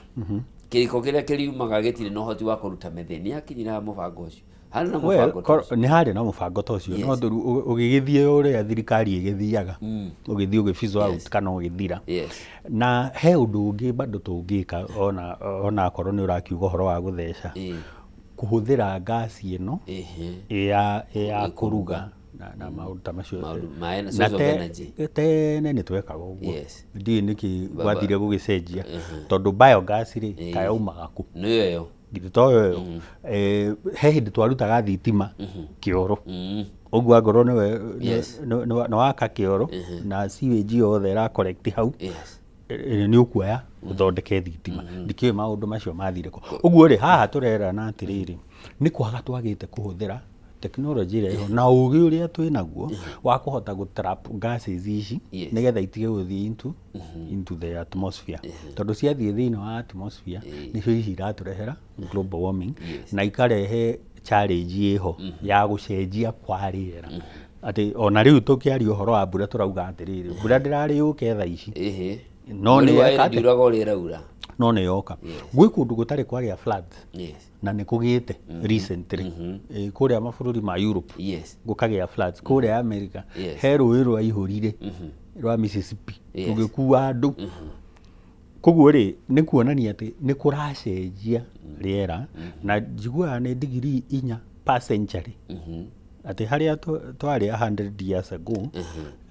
kĩriko kĩrĩa kĩriumaga gĩtirĩ na ũhoti wa kũruta methane. Yakinyira mũbango ũcio, harĩ na Well, mũbango ta ũcio? Nĩ harĩ na mũbango ta ũcio, no rĩu ũgĩgĩthiĩ ũrĩa thirikari ĩgĩthiaga, ũgĩthiĩ ũgĩ fizzle out kana ũgĩthira. Na he ũndũ ũngĩ bado tũngĩka, ona akorwo nĩ ũrakiuga ũhoro wa gũtheca, kũhũthĩra ngasi ĩno ĩ ya kũruga na maũndũ ta macio. Maũndũ maĩ na Na source of energy. Tene nĩ twekaga ũguo. Ndiũĩ nĩkĩ gwathire gũgĩcenjia, tondũ biogas rĩ, ta yaumaga kũ? Nĩyo ĩyo. Githĩ to yo ĩyo? He hĩndĩ twarutaga thitima kĩoro, ũguo angorwo nĩwe nĩ waka kĩoro na sewage yothe ĩra collect hau, nĩ ũkuoya ũthondeke thitima. Ndikĩũĩ maũndũ macio mathire kũ. Ũguo rĩ, haha tũrerana atĩrĩrĩ, nĩ kwaga twagĩte kũhũthĩra technology ĩrĩa ĩho na ũgĩ ũrĩa twĩ naguo wa kũhota gũ trap gases ici nĩgetha itige gũthiĩ into the atmosphere, tondũ ciathiĩ thĩinĩ wa atmosphere, nĩcio ici iratũrehera global warming na ikarehe challenge ĩho ya gũcenjia kwa rĩera, atĩ ona rĩu tũkĩaria ũhoro wa mbura, tũrauga atĩrĩrĩ, mbura ndĩrarĩ yũke thaa ici. No Mweri nĩ wa yeka ĩrĩ atĩa? ndiuraga ũrĩa ĩraura. No nĩ yoka. Gwĩ kũndũ gũtarĩ kwagĩa floods na nĩ kũgĩte recently. Kũrĩa mabũrũri ma Europe gũkagĩa floods, kũrĩa America he rũĩ rwaihũrire rwa Mississippi rũgĩkua andũ. Koguo rĩ, nĩ kuonania atĩ nĩ kũracenjia rĩera, na njiguaga nĩ digirii 4 per century, atĩ harĩa twarĩ 100 years ago,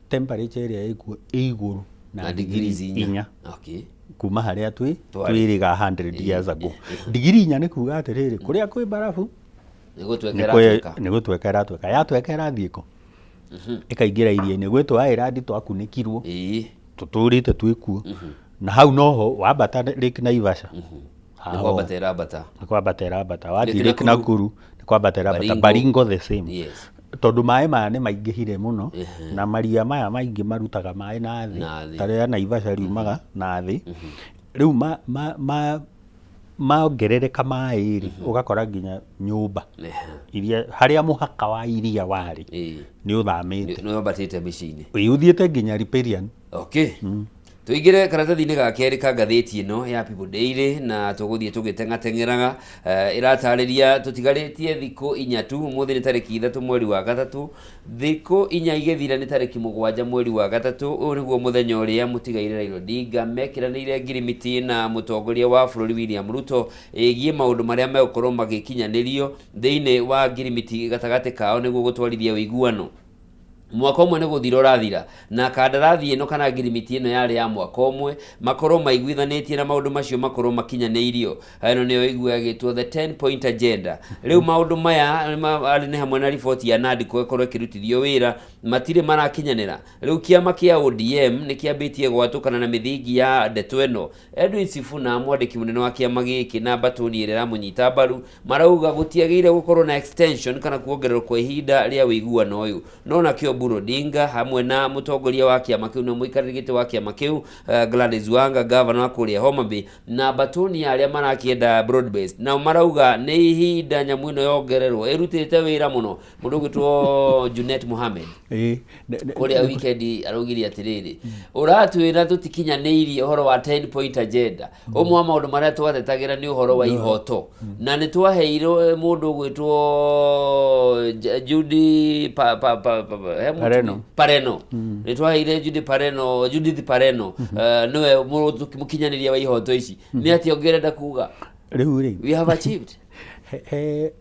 temperature ĩrĩa ĩkuo ĩ igũrũ na na degrees degrees 4 4 kuma harĩa twĩ Twarĩ. twĩrĩga 100 years ago. Digirii 4 nĩ kuga atĩrĩrĩ, kũrĩa kwĩ barabu Nĩ gũtweka ĩratweka. Nĩ gũtweka ĩratweka. Yatweka ĩrathiĩ kũ? Ĩkaingĩra iria-inĩ. Gwĩ tũ island twakunĩkirwo, tũtũrĩte twĩkuo, na hau noho wambata Lake Naivasha. Nĩ kwambata ĩrambata. Nĩ kwambata ĩrambata. Wathiĩ Lake Lake Nakuru. Nakuru nĩ kwambata ĩrambata. Baringo. Baringo the same, tondũ maĩ maya nĩ maingĩhire mũno, na maria maya maingĩ marutaga maĩ na thĩ. Na thĩ. Ta rĩrĩa Naivasha riumaga na thĩ. Rĩu ma maongerereka maĩ rĩ, ũgakora nginya nyũmba iria harĩa mũhaka wa iria warĩ nĩ ũthamĩte. Nĩ wambatĩte mĩciĩ-inĩ. Ĩ, ũthiĩte nginya riparian. Okay. Tũingĩre karatathi-inĩ ga kerĩ ka ngathĩti ĩno ya People Daily na tũgũthiĩ tũgĩteng'ateng'eraga. Ĩratarĩria tũtigarĩtie thikũ inya tu, ũmũthĩ nĩ tarĩki 3 mweri wa gatatũ, thikũ inya igĩthira nĩ tarĩki 7 mweri wa gatatũ. Ũyũ nĩguo mũthenya ũrĩa mũtigaire Raila Odinga mekĩranĩire ngirimiti na mũtongoria wa bũrũri William Ruto ĩgiĩ maũndũ marĩa megũkorwo magĩkinyanĩrio thĩinĩ wa ngirimiti gatagatĩ kao nĩguo gũtwarithia ũiguano. Mwaka ũmwe nĩ gũthira ũrathira, na kandarathi ĩno kana ngirimiti ĩno yarĩ ya mwaka ũmwe, makorwo maiguithanĩtie na maũndũ macio makorwo makinyanĩirio. Ĩno nĩyo ĩiguaga ĩgĩtwo the 10 point agenda. Rĩu maũndũ maya arĩ nĩ hamwe na riboti ya NADCO ĩkorwo ĩkĩrutithio wĩra, matirĩ marakinyanĩra. Rĩu kĩama kĩa ODM nĩ kĩambĩtie gwatũkana na mĩthingi ya ndeto ĩno. Edwin Sifuna, mwandĩki mũnene wa kĩama gĩkĩ na mbatũni ĩrĩa ĩramũnyita mbaru, marauga gũtiagĩrĩire gũkorwo na extension kana kuongererwo kwa ihinda rĩa ũiguano ũyũ. No nakĩo Oburu Odinga hamwe na mũtongoria wa kĩama kĩu na mũikarĩri gĩtĩ wa kĩama kĩu Gladys Wanga, gavana wa kũrĩa Homa Bay, na mbatũni ya arĩa marakĩenda broad based, nao marauga nĩ ihinda nyamũ ĩno yongererwo, ĩrutĩte wĩra mũno. Mũndũ ũgwĩtwo Junet Mohamed kũrĩa weekend araugire atĩrĩrĩ, ũratwĩra tũtikinyanĩirie ũhoro wa 10 point agenda. Ũmwe wa maũndũ marĩa twatetagĩra nĩ ũhoro wa ihoto, na nĩ twaheirwo mũndũ ũgwĩtwo Judy he mũtumia- Pareno. Pareno. Nĩ twaheire Judy Pareno, Judith Pareno, nĩwe mũkinyanĩria wa ihoto ici. Nĩ atĩa ũngĩrenda kuga? Rĩu rĩ, We have achieved. He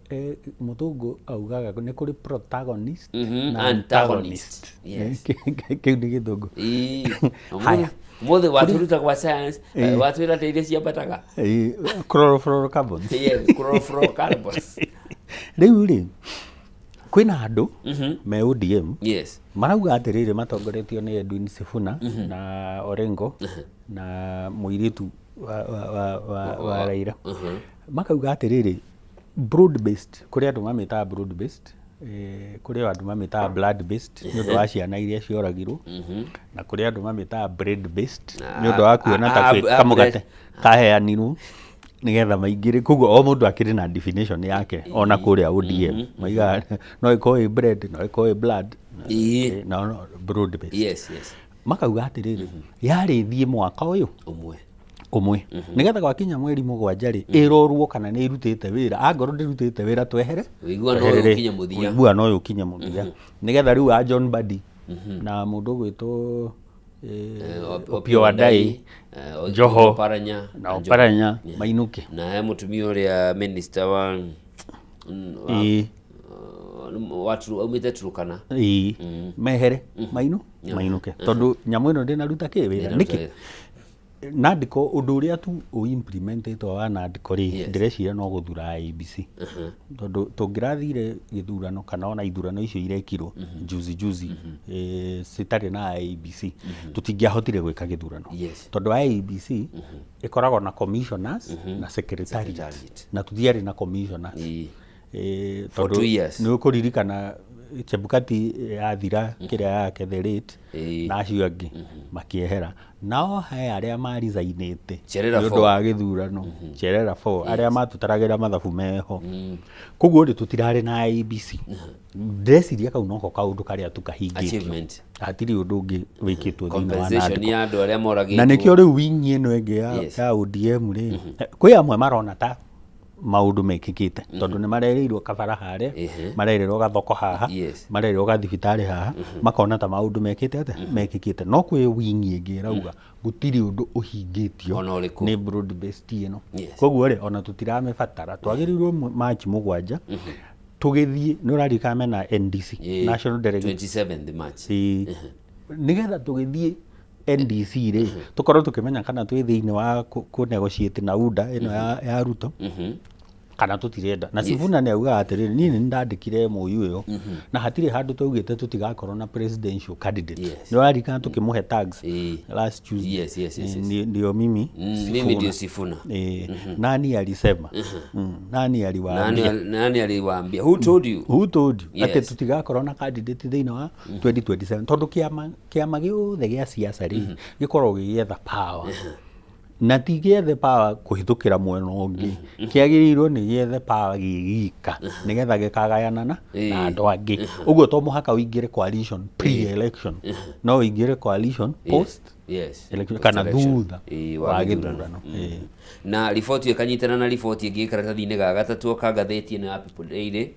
mũthũngũ augaga nĩ kũrĩ protagonist na Antagonist. antagonist. Yes. Kĩu nĩ gĩthũngũ. Ĩĩ. Haya. Ũmũthĩ watũruta gwa science, watwĩra atĩ iria ciambataga. Chlorofluorocarbons. Yes, chlorofluorocarbons. Rĩu rĩ, kwĩna andũ me ODM marauga atĩrĩrĩ, matongoretio nĩ Edwin Sifuna na Orengo na mũirĩtu wa Raila, makauga atĩrĩrĩ, broad based, kũrĩ andũ mamĩtaga broad based, kũrĩ andũ mamĩtaga blood based nĩ ũndũ wa ciana iria cioragirwo, na kũrĩ andũ mamĩtaga bread based nĩ ũndũ wa kuona ta kwĩ kamũgate kaheanirwo nĩgetha maingĩre. Koguo o mũndũ akĩrĩ na definition yake, ona kũrĩa ODM maigaga no ĩkorwo ĩ bread, no ĩkorwo ĩ blood, na broad based. Makauga atĩrĩrĩ, yarĩ thiĩ mwaka ũyũ ũmwe ũmwe, nĩgetha gwakinya mweri 7 rĩ, ĩrorwo kana nĩ ĩrutĩte wĩra. Angorwo ndĩrutĩte wĩra, twehere. Ũiguano ũyũ ũkinye mũthia. Ũiguano ũyũ ũkinye mũthia, nĩgetha rĩu a John Mbadi na mũndũ ũgwĩtwo Opiyo Wandayi, Joho Oparanya na Oparanya mainũke. Na he mũtumia ũrĩa minister wa aumĩte Turkana. Ĩĩ, mehere mainũke, tondũ nyamũ ĩno ndĩnaruta kĩ wĩra. Ndĩnaruta Nĩkĩ wĩra. NADCO, ũndũ ũrĩa tu ũimplementĩtwo wa NADCO rĩ, ndĩreciria no gũthura IEBC, tondũ tũngĩrathire gĩthurano kana ona ithurano icio irekirwo juzi juzi citarĩ na IEBC, tũtingĩahotire gwĩka gĩthurano, tondũ IEBC ĩkoragwo na commissioners na secretariat, Secretariat. Na tũtiarĩ na commissioners. For Tondũ 2 years. nĩ ũkũririkana Chebukati yathira kĩrĩa yake the late na acio angĩ makĩehera, nao he arĩa maricainĩte Cherera nĩ ũndũ four. wa gĩthurano, Cherera 4, arĩa matũtaragĩra mathabu meho. Koguo rĩ, tũtirarĩ na IEBC. Ndĩreciria kau noko kaũndũ karĩa tu kahingĩtio. Achievement. Hatirĩ ũndũ ũngĩ wĩkĩtwo thĩinĩ wa Compensation NADCO. ya andũ arĩa moragĩtwo. Na nĩkĩo rĩu wingi ĩno ĩngĩ ya, ya ODM rĩ, kwĩ amwe marona ta maũndũ mekĩkĩte, tondũ nĩ marerĩirwo kabara harĩa, marerĩrwo gathoko haha, marerĩrwo gathibitarĩ haha, makona ta maũndũ mekĩte atĩa, mekĩkĩte. No kwĩ wingi ĩngĩ ĩrauga gũtirĩ ũndũ ũhingĩtio Ona ũrĩkũ. Nĩ broad based ĩno. Koguo rĩ, ona tũtiramĩbatara, twagĩrĩirwo March 7 tũgĩthiĩ, nĩ ũraririkana mena NDC, National Delegate 27th March. Ĩĩ. Nĩgetha tũgĩthiĩ NDC rĩ, tũkorwo tũkĩmenya kana twĩ thĩinĩ wa kũ negotiate na UDA ĩno ya Ruto kana tũtirenda. Na Sifuna nĩ augaga atĩrĩrĩ, niĩ nĩ ndandĩkire MOU ĩyo na hatirĩ handũ twaugĩte tũtigakorwo na presidential candidate. Nĩ ũraririkana tũkĩmũhe tags last Tuesday? Yes. Ndio mimi Mimi ndio Sifuna. Nani alisema? Nani aliwaambia? Nani aliwaambia? Who told you? Who told you atĩ tũtigakorwo na candidate thĩinĩ wa 2027? Tondũ kĩama gĩothe gĩa siasa rĩ, gĩkoragwo gĩgĩetha power, na ti gĩethe power kũhĩtũkĩra mwena ũngĩ, kĩagĩrĩirwo nĩ gĩethe power gĩ gika nĩgetha gĩkagayana na andũ angĩ. Ũguo to mũhaka ũingĩre coalition pre-election, no ũingĩre coalition post Yes. Election- kana Post-election. thutha Ĩĩ, wa gĩthurano. Ĩĩ. Na riboti ĩyo ĩkanyitana na riboti ĩngĩ ĩ karatathi-inĩ ga gatatũ ka ngathĩti ĩno ya People Daily.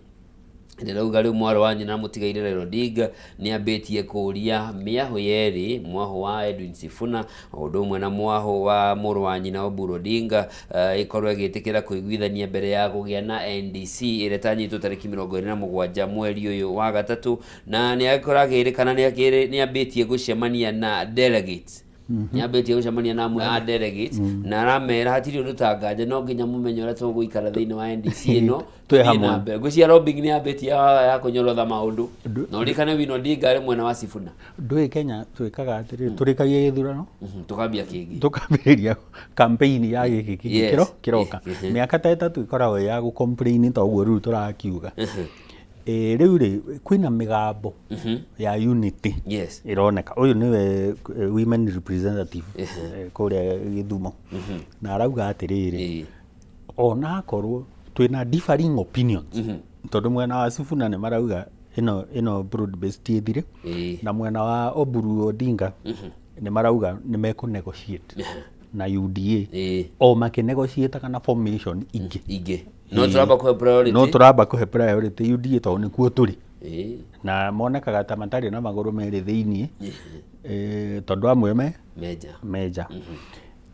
Ndĩrauga rĩu mwarĩ wa nyina mũtigaire Raila Odinga nĩ ambĩtie kũria mĩahũ yerĩ, mwahũ wa Edwin Sifuna o ũndũ ũmwe na mwahũ wa mũrũ wa nyina Oburu Odinga, ĩkorwo ĩgĩtĩkĩra kũiguithania mbere ya kũgĩa na NDC ĩrĩa ĩtanyĩtwo tarĩki 27 mweri ũyũ wa gatatũ. Na nĩ agĩkorwo akĩrĩkana nĩ ambĩtie gũcemania na delegates, nĩ ambĩtie gũcemania na amwe a delegates, na aramera hatirĩ ũndũ ta nganja, no nginya mũmenye ũrĩa tũgũikara thĩinĩ wa NDC ĩno. Twĩ tũthiĩ hamwe. na mbere. Ngwĩciria lobbying nĩ ambĩtie ya kũnyorotha maũndũ, na ũririkane Winnie Odinga arĩ mwena wa Sifuna. Ndũĩ Kenya twĩkaga atĩrĩrĩ, tũrĩkagia gĩthurano, Tũkambia kĩngĩ, tũkambĩrĩria campaign ya gĩkĩ kĩngĩ kĩroka. Mĩaka ta 3 ĩkoragwo ĩ ya gũ complain ta ũguo rĩu tũrakiuga. Rĩu rĩ, kwĩna mĩgambo ya unity ĩroneka. Ũyũ nĩwe women representative kũrĩa Gĩthumo, na arauga atĩrĩrĩ, onakorwo twĩna differing opinions, tondũ mwena wa Sifuna nĩ marauga ĩno broad based ĩthire, na mwena wa Oburu Odinga nĩ marauga nĩ mekũ negotiate na UDA, o makĩnegotiataga na formation ingĩ. Ingĩ, no tũramba kũhe priority. No tũramba kũhe priority UDA tondũ nĩkuo tũrĩ, na monekaga ta matarĩ na magũrũ merĩ thĩiniĩ, tondũ amwe me meja meja.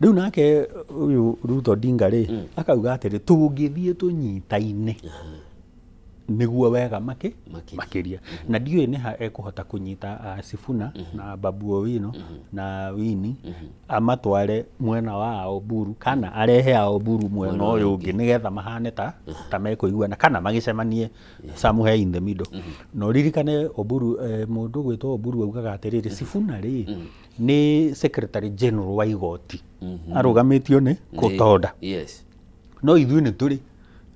Rĩu nake ũyũ Ruto Odinga rĩ, akauga atĩrĩ, tũngĩthiĩ tũnyitaine nĩguo wega Makĩria. Makĩria. Na ndiũĩ nĩ ha ekũhota kũnyita Sifuna na Babu Owino na Winnie amatware mwena wa Oburu, kana arehe a Oburu mwena ũyũ ũngĩ, nĩgetha mahane ta mekũiguana kana magĩcemanie somewhere in the middle. Na ũririkane Oburu, mũndũ gwĩtwo Oburu augaga atĩrĩrĩ, Sifuna rĩ, nĩ secretary general wa igoti arũgamĩtio nĩ Kutoda, no ithuĩ nĩ tũrĩ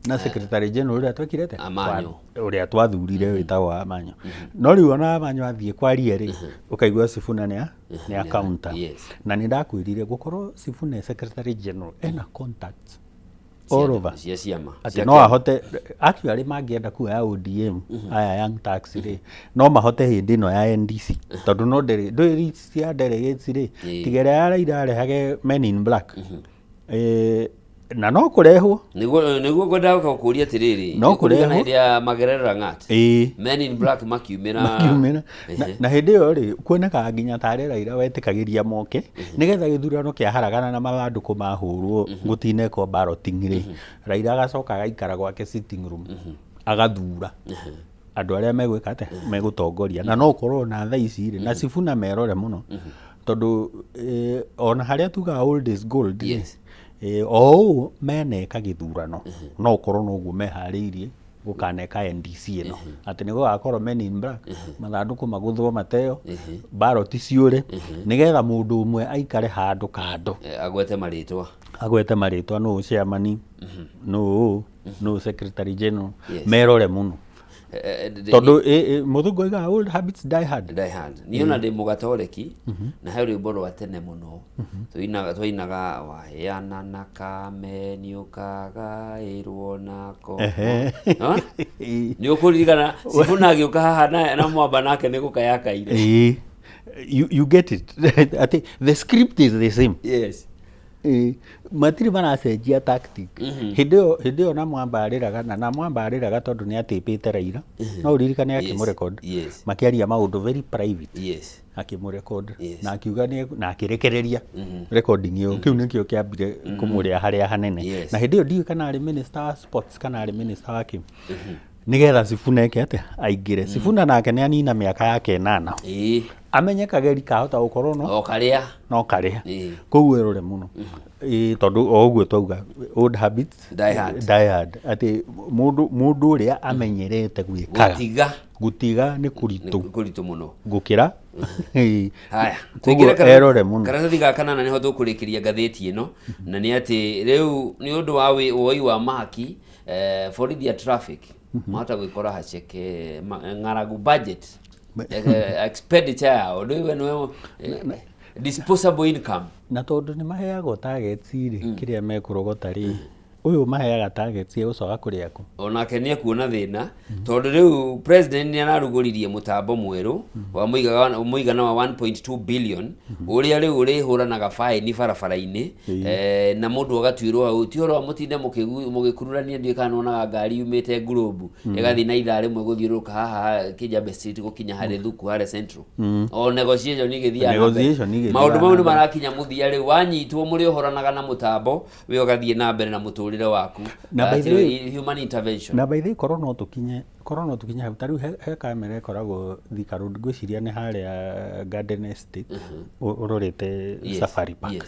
na secretary general ũrĩa twekire atĩa? Amanyo. Ũrĩa twathurire wĩtagwo Amanyo. No rĩu ona Amanyo athiĩ kwaria rĩ, ũkaigua Sifuna nĩ a counter. Na nĩ ndakwĩrire gũkorwo Sifuna e secretary general ena contacts all over, cia ciama, atĩ cia no kĩama. ahote actually mangĩenda kuoya ODM aya Young Turks rĩ, no mahote hĩndĩ ĩno ya NDC, tondũ no ndũĩ list cia delegates rĩ, tiga ĩrĩa ya Raila arehage men in black, na no kũrehwo. Nĩguo ngwendaga gũkũria atĩrĩrĩ, No nĩ kũririkana kũrehwo. hĩndĩ ya Magerere Lang'at, men in black makiumĩra. Makiumĩra na hĩndĩ ĩyo rĩ, kuonekaga nginya tarĩ Raila wetĩkagĩria moke nĩgetha gĩthurano kĩaharagana na mathandũkũ mahũrwo gũtinekwo balloting rĩ, Raila agacoka agaikara gwake sitting room agathura andũ arĩa megwĩka atĩa, megũtongoria. Na no ũkorwo na thaa ici rĩ, na Sifuna merore mũno, tondũ ona harĩa tugaga old is gold rĩ, o ũũ meneka gĩthurano, no ũkorwo noguo meharĩirie gũkaneka NDC ĩno, atĩ nĩ gũgakorwo men in black, mathandũkũ magũthwo mateo, ballot ciũre, nĩgetha mũndũ ũmwe aikare handũ kando, Agwete marĩtwa, agwete marĩtwa, nũ chairman, nũ nũ secretary general. Merore mũno, tondũ mũthũngũ oigaga old habits die hard. Die hard. Niĩ ona ndĩ mũgatoreki, na he rwĩmbo rwa tene mũno twainaga, waheana na kame nĩ ũkagaĩrwo nako. Ha? Nĩ ũkũririkana Sifuna agĩũka haha na mwamba nake nĩ gũkaya akaire. Ĩĩ. You get it, atĩ the script is the same. Matirĩ maracenjia tactic. Hĩndĩ ĩyo na mwamba arĩraga, na mwamba arĩraga tondũ nĩ atĩpĩte Raila. No ũririkane akĩmũrecord makĩaria maũndũ very private, akĩmũrecord, na akiuga na akĩrekereria recording ĩyo. Kĩu nĩkĩo kĩambire kũmũrĩa harĩa hanene. Na hĩndĩ ĩyo ndiũĩ kana arĩ minister wa sports kana arĩ minister wa kĩ, nĩgetha Sifuna eke atĩa, aingĩre. Sifuna nake nĩ anina mĩaka yake 8, amenye kageri kahota gũkorwo no O karĩa no karĩa. Koguo ĩrore mũno. Ĩĩ, tondũ o ũguo twauga, old habits Die hard. Die hard, atĩ mũndũ ũrĩa amenyerete gwĩkaga, gũtiga gũtiga nĩ kũritũ. Nĩ kũritũ mũno. Gũkĩra. Ĩĩ. Haya. Koguo tũingĩre erore mũno. Karatathi ga kanana nĩho tũkũrĩkĩria ngathĩti ĩno, na nĩ atĩ rĩu nĩ ũndũ wa woi wa mahaki, borithi ya traffic mahota gwĩkora haceke ng'aragu budget, expenditure yao rĩu we nĩwe, disposable income. Na tondũ nĩ maheagwo targets rĩ, kĩrĩa mekũrogota rĩ, Ũyũ maheaga target cia gũcoka kũrĩa kũ? Onake nĩ ekuona thĩna tondũ rĩu president nĩ ararugũririe mũtambo mwerũ wa mũigana wa 1.2 billion ũrĩa rĩu ũrĩhũranaga faĩni barabara-inĩ, na mũndũ agatuĩrwo hau. Ti ũhoro wa mũtinde mũgĩkururania, ndiũĩ kana nĩwonaga ngari yumĩte Ngurũmbu ĩgathiĩ na ithaa rĩmwe gũthiũrũrũka haha Kijabe Street gũkinya harĩ Thuku harĩa Central. O negotiation igĩthiaga na mbere. Negotiation igĩthiaga Maũndũ mau na nĩ mbere. Marakinya mũthia rĩu, wanyitwo mũrĩohoranaga na mũtambo, we ũgathiĩ na mbere na mũtũrĩre waku. Na by the Hatirĩ human intervention. Na by the way, korwo no tũkinye hau, ta rĩu he kamera ĩkoragwo Thika Road, ngwĩciria nĩ harĩa Garden Estate, ũrorete Safari Park,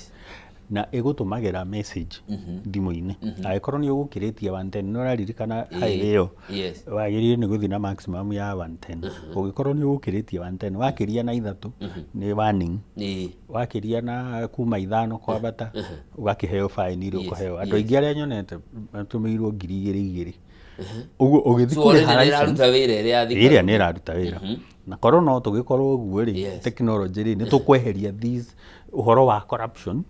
na ĩgũtũmagĩra message thimũ-inĩ angĩkorwo nĩ ũgũkĩrĩtie 110. Nĩ ũraririkana highway ĩyo? Yes. Wagĩrĩire nĩ gũthiĩ na maximum ya 110. Ũngĩkorwo nĩ ũgũkĩrĩtie 110, wakĩria na ithatũ nĩ warning. Wakĩria na kuma 5 kwambata, ũgakĩheo fine ĩrĩa ũkũheo. Andũ aingĩ arĩa nyonete matũmĩirwo 2000 2000 ũguo ũgĩthiĩ So already kũrĩha nĩ license. ĩraruta wĩra ĩrĩa ya Thika Ĩrĩa Road. Nĩ ĩraruta wĩra, na korwo no tũgĩkorwo ũguo rĩ, technology rĩ, nĩ tũkweheria this ũhoro wa corruption,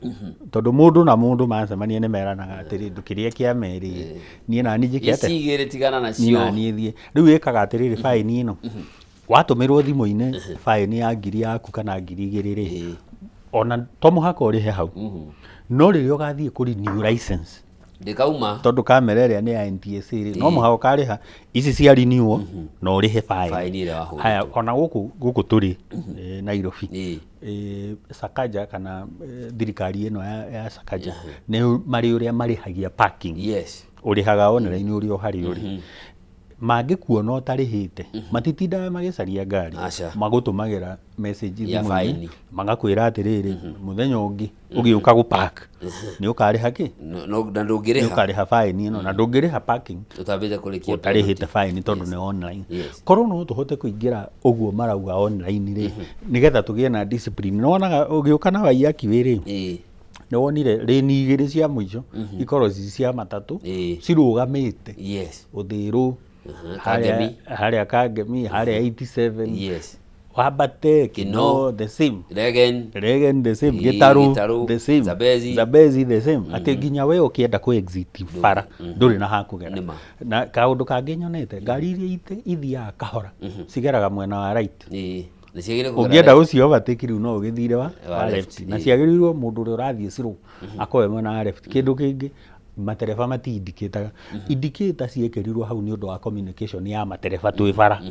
tondũ mũndũ na mũndũ macemania nĩ meranaga atĩrĩ, ndũkĩrĩe kĩa merĩ, niĩ nani njĩke Ici atĩa? igĩrĩ tigana Niĩ nacio. naniĩ thiĩ rĩu ĩkaga atĩrĩrĩ, fine ĩno watũmĩrwo thimũ-inĩ, fine ya ngiri yaku kana 2000 rĩ, ona to mũhaka ũrĩhe hau, no rĩrĩa ũgathiĩ kũ renew license, Ndĩkauma. Tondũ kamera ĩrĩa nĩ ya NTSA rĩ, no mũhaka ũkarĩha ici cia renewal na ũrĩhe fine. Fine ĩrĩa wahũrĩtwo. Haya, ona gũkũ tũrĩ Nairobi, Sakaja kana thirikari ĩno ya Sakaja nĩ marĩ ũrĩa marĩhagia parking. Ũrĩhaga online ũrĩ o harĩa ũrĩ. Mangĩkuona ũtarĩhĩte, matitindaga magĩcaria ngari. Aca. Magũtũmagĩra message Ya thimũ-inĩ, fine. magakwĩra atĩrĩrĩ, mũthenya ũngĩ ũgĩũka gũpark nĩ ũkarĩha kĩ? No, na Nĩ ndũngĩrĩha ũkarĩha fine ĩno, na ndũngĩrĩha parking ũtambĩte kũrĩkia ũtarĩhĩte fine, tondũ nĩ online. Korwo no tũhote kũingĩra ũguo marauga online rĩ, nĩgetha tũgĩe na discipline. Nĩwonaga ũgĩũka na Waiyaki rĩ, nĩ wonire lane igĩrĩ cia mũico ikorwo ci cia matatũ cirũgamĩte Ũthĩrũ, harĩa Kangemi. Harĩa Kangemi, harĩa 87, wambate Kino. Kino, the same. Regen. Regen, the same. Gĩtarũ. Gĩtarũ, The same. Zambezi. Zambezi, the same, atĩ nginya we ũkĩenda kũ exit bara ndũrĩ na hakũgera. Nĩma. Na kaũndũ kangĩ nyonete, ngari iria ithiaga kahora cigeraga mwena wa right. Nĩ ciagĩrĩire kũgera Ũngĩenda left. gũci overtake rĩu, no ũgĩthire wa Wa wa left, left, na ciagĩrĩirwo mũndũ ũrĩa ũrathiĩ slow akorwo e mwena wa left. Kĩndũ kĩngĩ, matereba mati indicataga. Indicator ciĩkĩrirwo hau nĩ ũndũ wa communication ya matereba twĩ bara,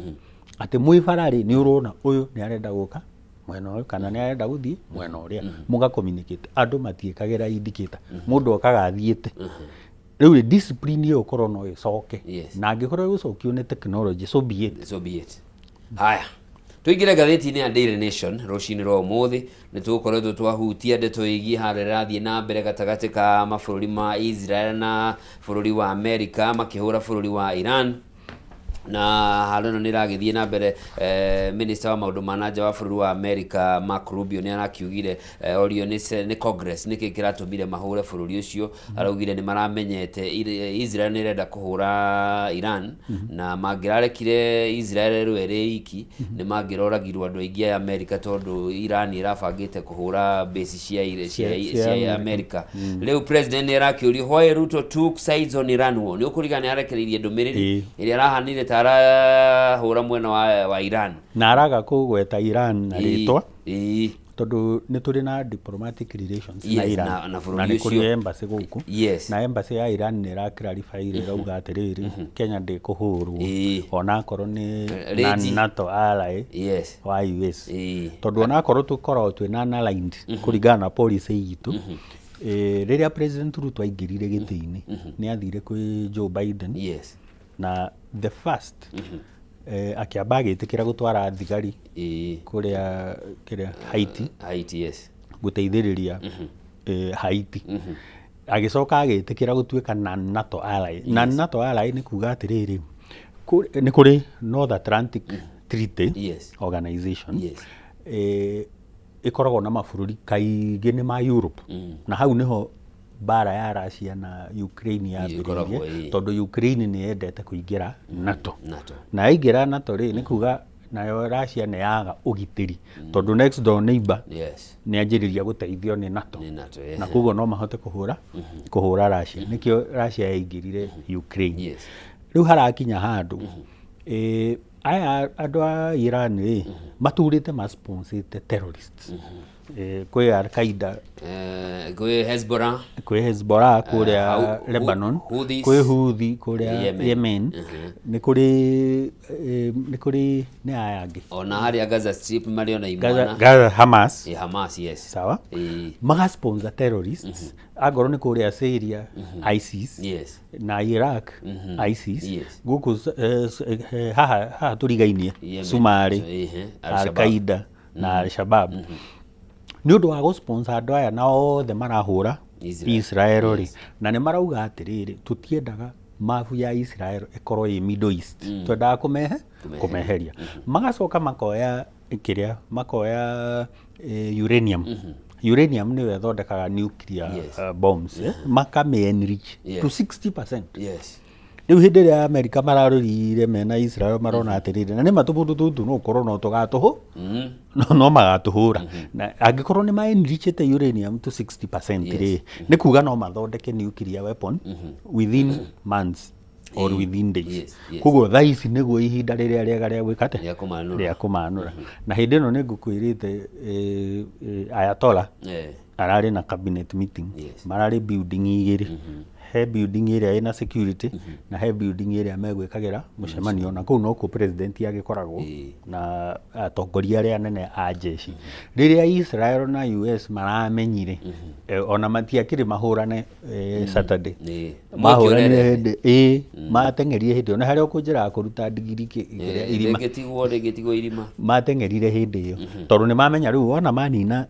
atĩ mwĩ bara rĩ, nĩ ũrona ũyũ nĩ arenda gũka mwena ũyũ kana nĩ arenda gũthiĩ mwena ũrĩa, mũga communicate. Andũ matiĩkagĩra indicator, mũndũ okaga athiĩte. Rĩu rĩ, discipline ĩyo korwo no ĩcoke, na angĩkorwo ĩgũcokio nĩ technology, so be it. So be it. Haya, tũingĩre ngathĩti-inĩ ya Daily Nation rũcinĩ rwa ũmũthĩ. Nĩ tũgũkoretwo twahutia ndeto ĩgiĩ harĩa ĩrathiĩ na mbere gatagatĩ ka mabũrũri ma Israel na bũrũri wa America makĩhũra bũrũri wa Iran, na haro ĩno nĩ ĩragĩthiĩ na mbere. Minister wa maũndũ ma na nja wa bũrũri wa America Mark Rubio nĩ arakiugire, orio nĩ Congress nĩkĩ kĩratũmire mahũre bũrũri ũcio, araugire nĩ maramenyete Israel nĩ ĩrenda kũhũra Iran, na mangĩrarekire Israel ĩrũe ĩrĩ iki, nĩ mangĩroragirwo andũ aingĩ a America, tondũ Iran ĩrabangĩte kũhũra base cia cia America. Rĩu president nĩ arakĩũrio why Ruto took sides on Iran war. Nĩ ũkũririkana nĩ arekereirie ndũmĩrĩri ĩrĩa arahanire ta arahũra mwena wa Iran. Na araga kũgweta Iran na rĩtwa, tondũ nĩ tũrĩ na diplomatic relations na Iran, na bũrũri na nĩ kũrĩ ũcio. Embassy gũkũ, na embassy ya Iran nĩ ĩra clarify, ĩrauga atĩrĩrĩ, Kenya ndĩkũhũrwo onakorwo nĩ na Rĩnji. NATO ally wa US, tondũ onakorwo tũkoragwo twĩna aligned kũringana na policy itũ. Rĩrĩa President Ruto aingĩrire gĩtĩ-inĩ, nĩ athire kwĩ Joe Biden, na the first akĩamba agĩtĩkĩra gũtwara thigari kũrĩa kĩrĩa Haiti, Haiti, yes. Gũteithĩrĩria Haiti. Agĩcoka agĩtĩkĩra gũtuĩka na NATO ally. Na NATO ally nĩ kuga atĩrĩrĩ, nĩ kũrĩ North Atlantic Treaty Organization, ĩkoragwo na mabũrũri kaingĩ nĩ ma Europe, na hau nĩho mbara ya Russia na Ukraine Ĩkoragwo, yambĩrĩirie, tondũ Ukraine nĩ yendete kũingĩra NATO. NATO. Na yaingĩra NATO rĩ, nĩ kuga Nayo Russia nĩ yaga ũgitĩri tondũ next door neighbor nĩ anjĩrĩria gũteithio nĩ NATO. Nĩ NATO, Na koguo no mahote kũhũra Russia. Nĩkĩo Russia yaingĩrire Ukraine. Rĩu harakinya handũ aya andũ a Iran rĩ, maturĩte masponsĩte terrorists. Kwĩ Al-Qaeda, Kwĩ Hezbollah, kwĩ Hezbollah kũrĩa Lebanon, Houthis. Kwĩ Houthi kũrĩa Yemen. Yemen, nĩ kũrĩ nĩ aya angĩ Ona harĩa Gaza Strip marĩ ona Gaza, imwana. Gaza Hamas. Hamas, yes. Sawa, magasponsor terrorists, angorwo nĩ kũrĩa Syria, ISIS, na Iraq, ISIS, gũkũ haha tũrigainie, Yemen. Somalia, So, Al-Shabaab. Al-Qaeda na Al-Shabaab. Nĩ ũndũ wa gũsponsor andũ aya na othe marahũra Israel. Israel rĩ, na nĩ marauga atĩrĩrĩ, tũtiendaga mabu ya Israel ĩkorwo ĩ Middle East, twendaga Kũmeheria. kũmeheria. Magacoka makoya kĩrĩa makoya uranium. Uranium nĩyo ĩthondekaga nuclear bombs, makamĩ enrich to 60%. Rĩu hĩndĩ ĩrĩa Amerika mararorire mena Israel, marona atĩrĩrĩ, na nĩ ma tũmũndũ tũtũ no ũkorwo no tũgatũhũ no magatũhũra, na angĩkorwo nĩ ma-enrichĩte uranium to 60% rĩ, nĩ kuga no mathondeke nuclear weapon within months or within days. Koguo thaa ici nĩguo ihinda rĩrĩa rĩega rĩa gwĩka atĩa? Rĩa kũmanũra. Rĩa kũmanũra. Na hĩndĩ ĩno nĩ ngũkwĩrĩte Ayatollah ararĩ na cabinet meeting. Mararĩ building igĩrĩ, he building ĩrĩa ĩna security na he building ĩrĩa megwĩkagĩra mũcemanio, na kũu nokuo president agĩkoragwo na atongoria arĩa anene a jeshi. Rĩrĩa Israel na US maramenyire, ona matiakĩrĩ mahũrane Saturday, mahũranire hĩndĩ ĩ mateng'erire hĩndĩ ĩyo, na harĩa ũkũnjĩraga kũruta ndigiri kĩrĩa irima. Rĩngĩtigwo irima. Mateng'erire hĩndĩ ĩyo tondũ nĩ mamenya rĩu wona manina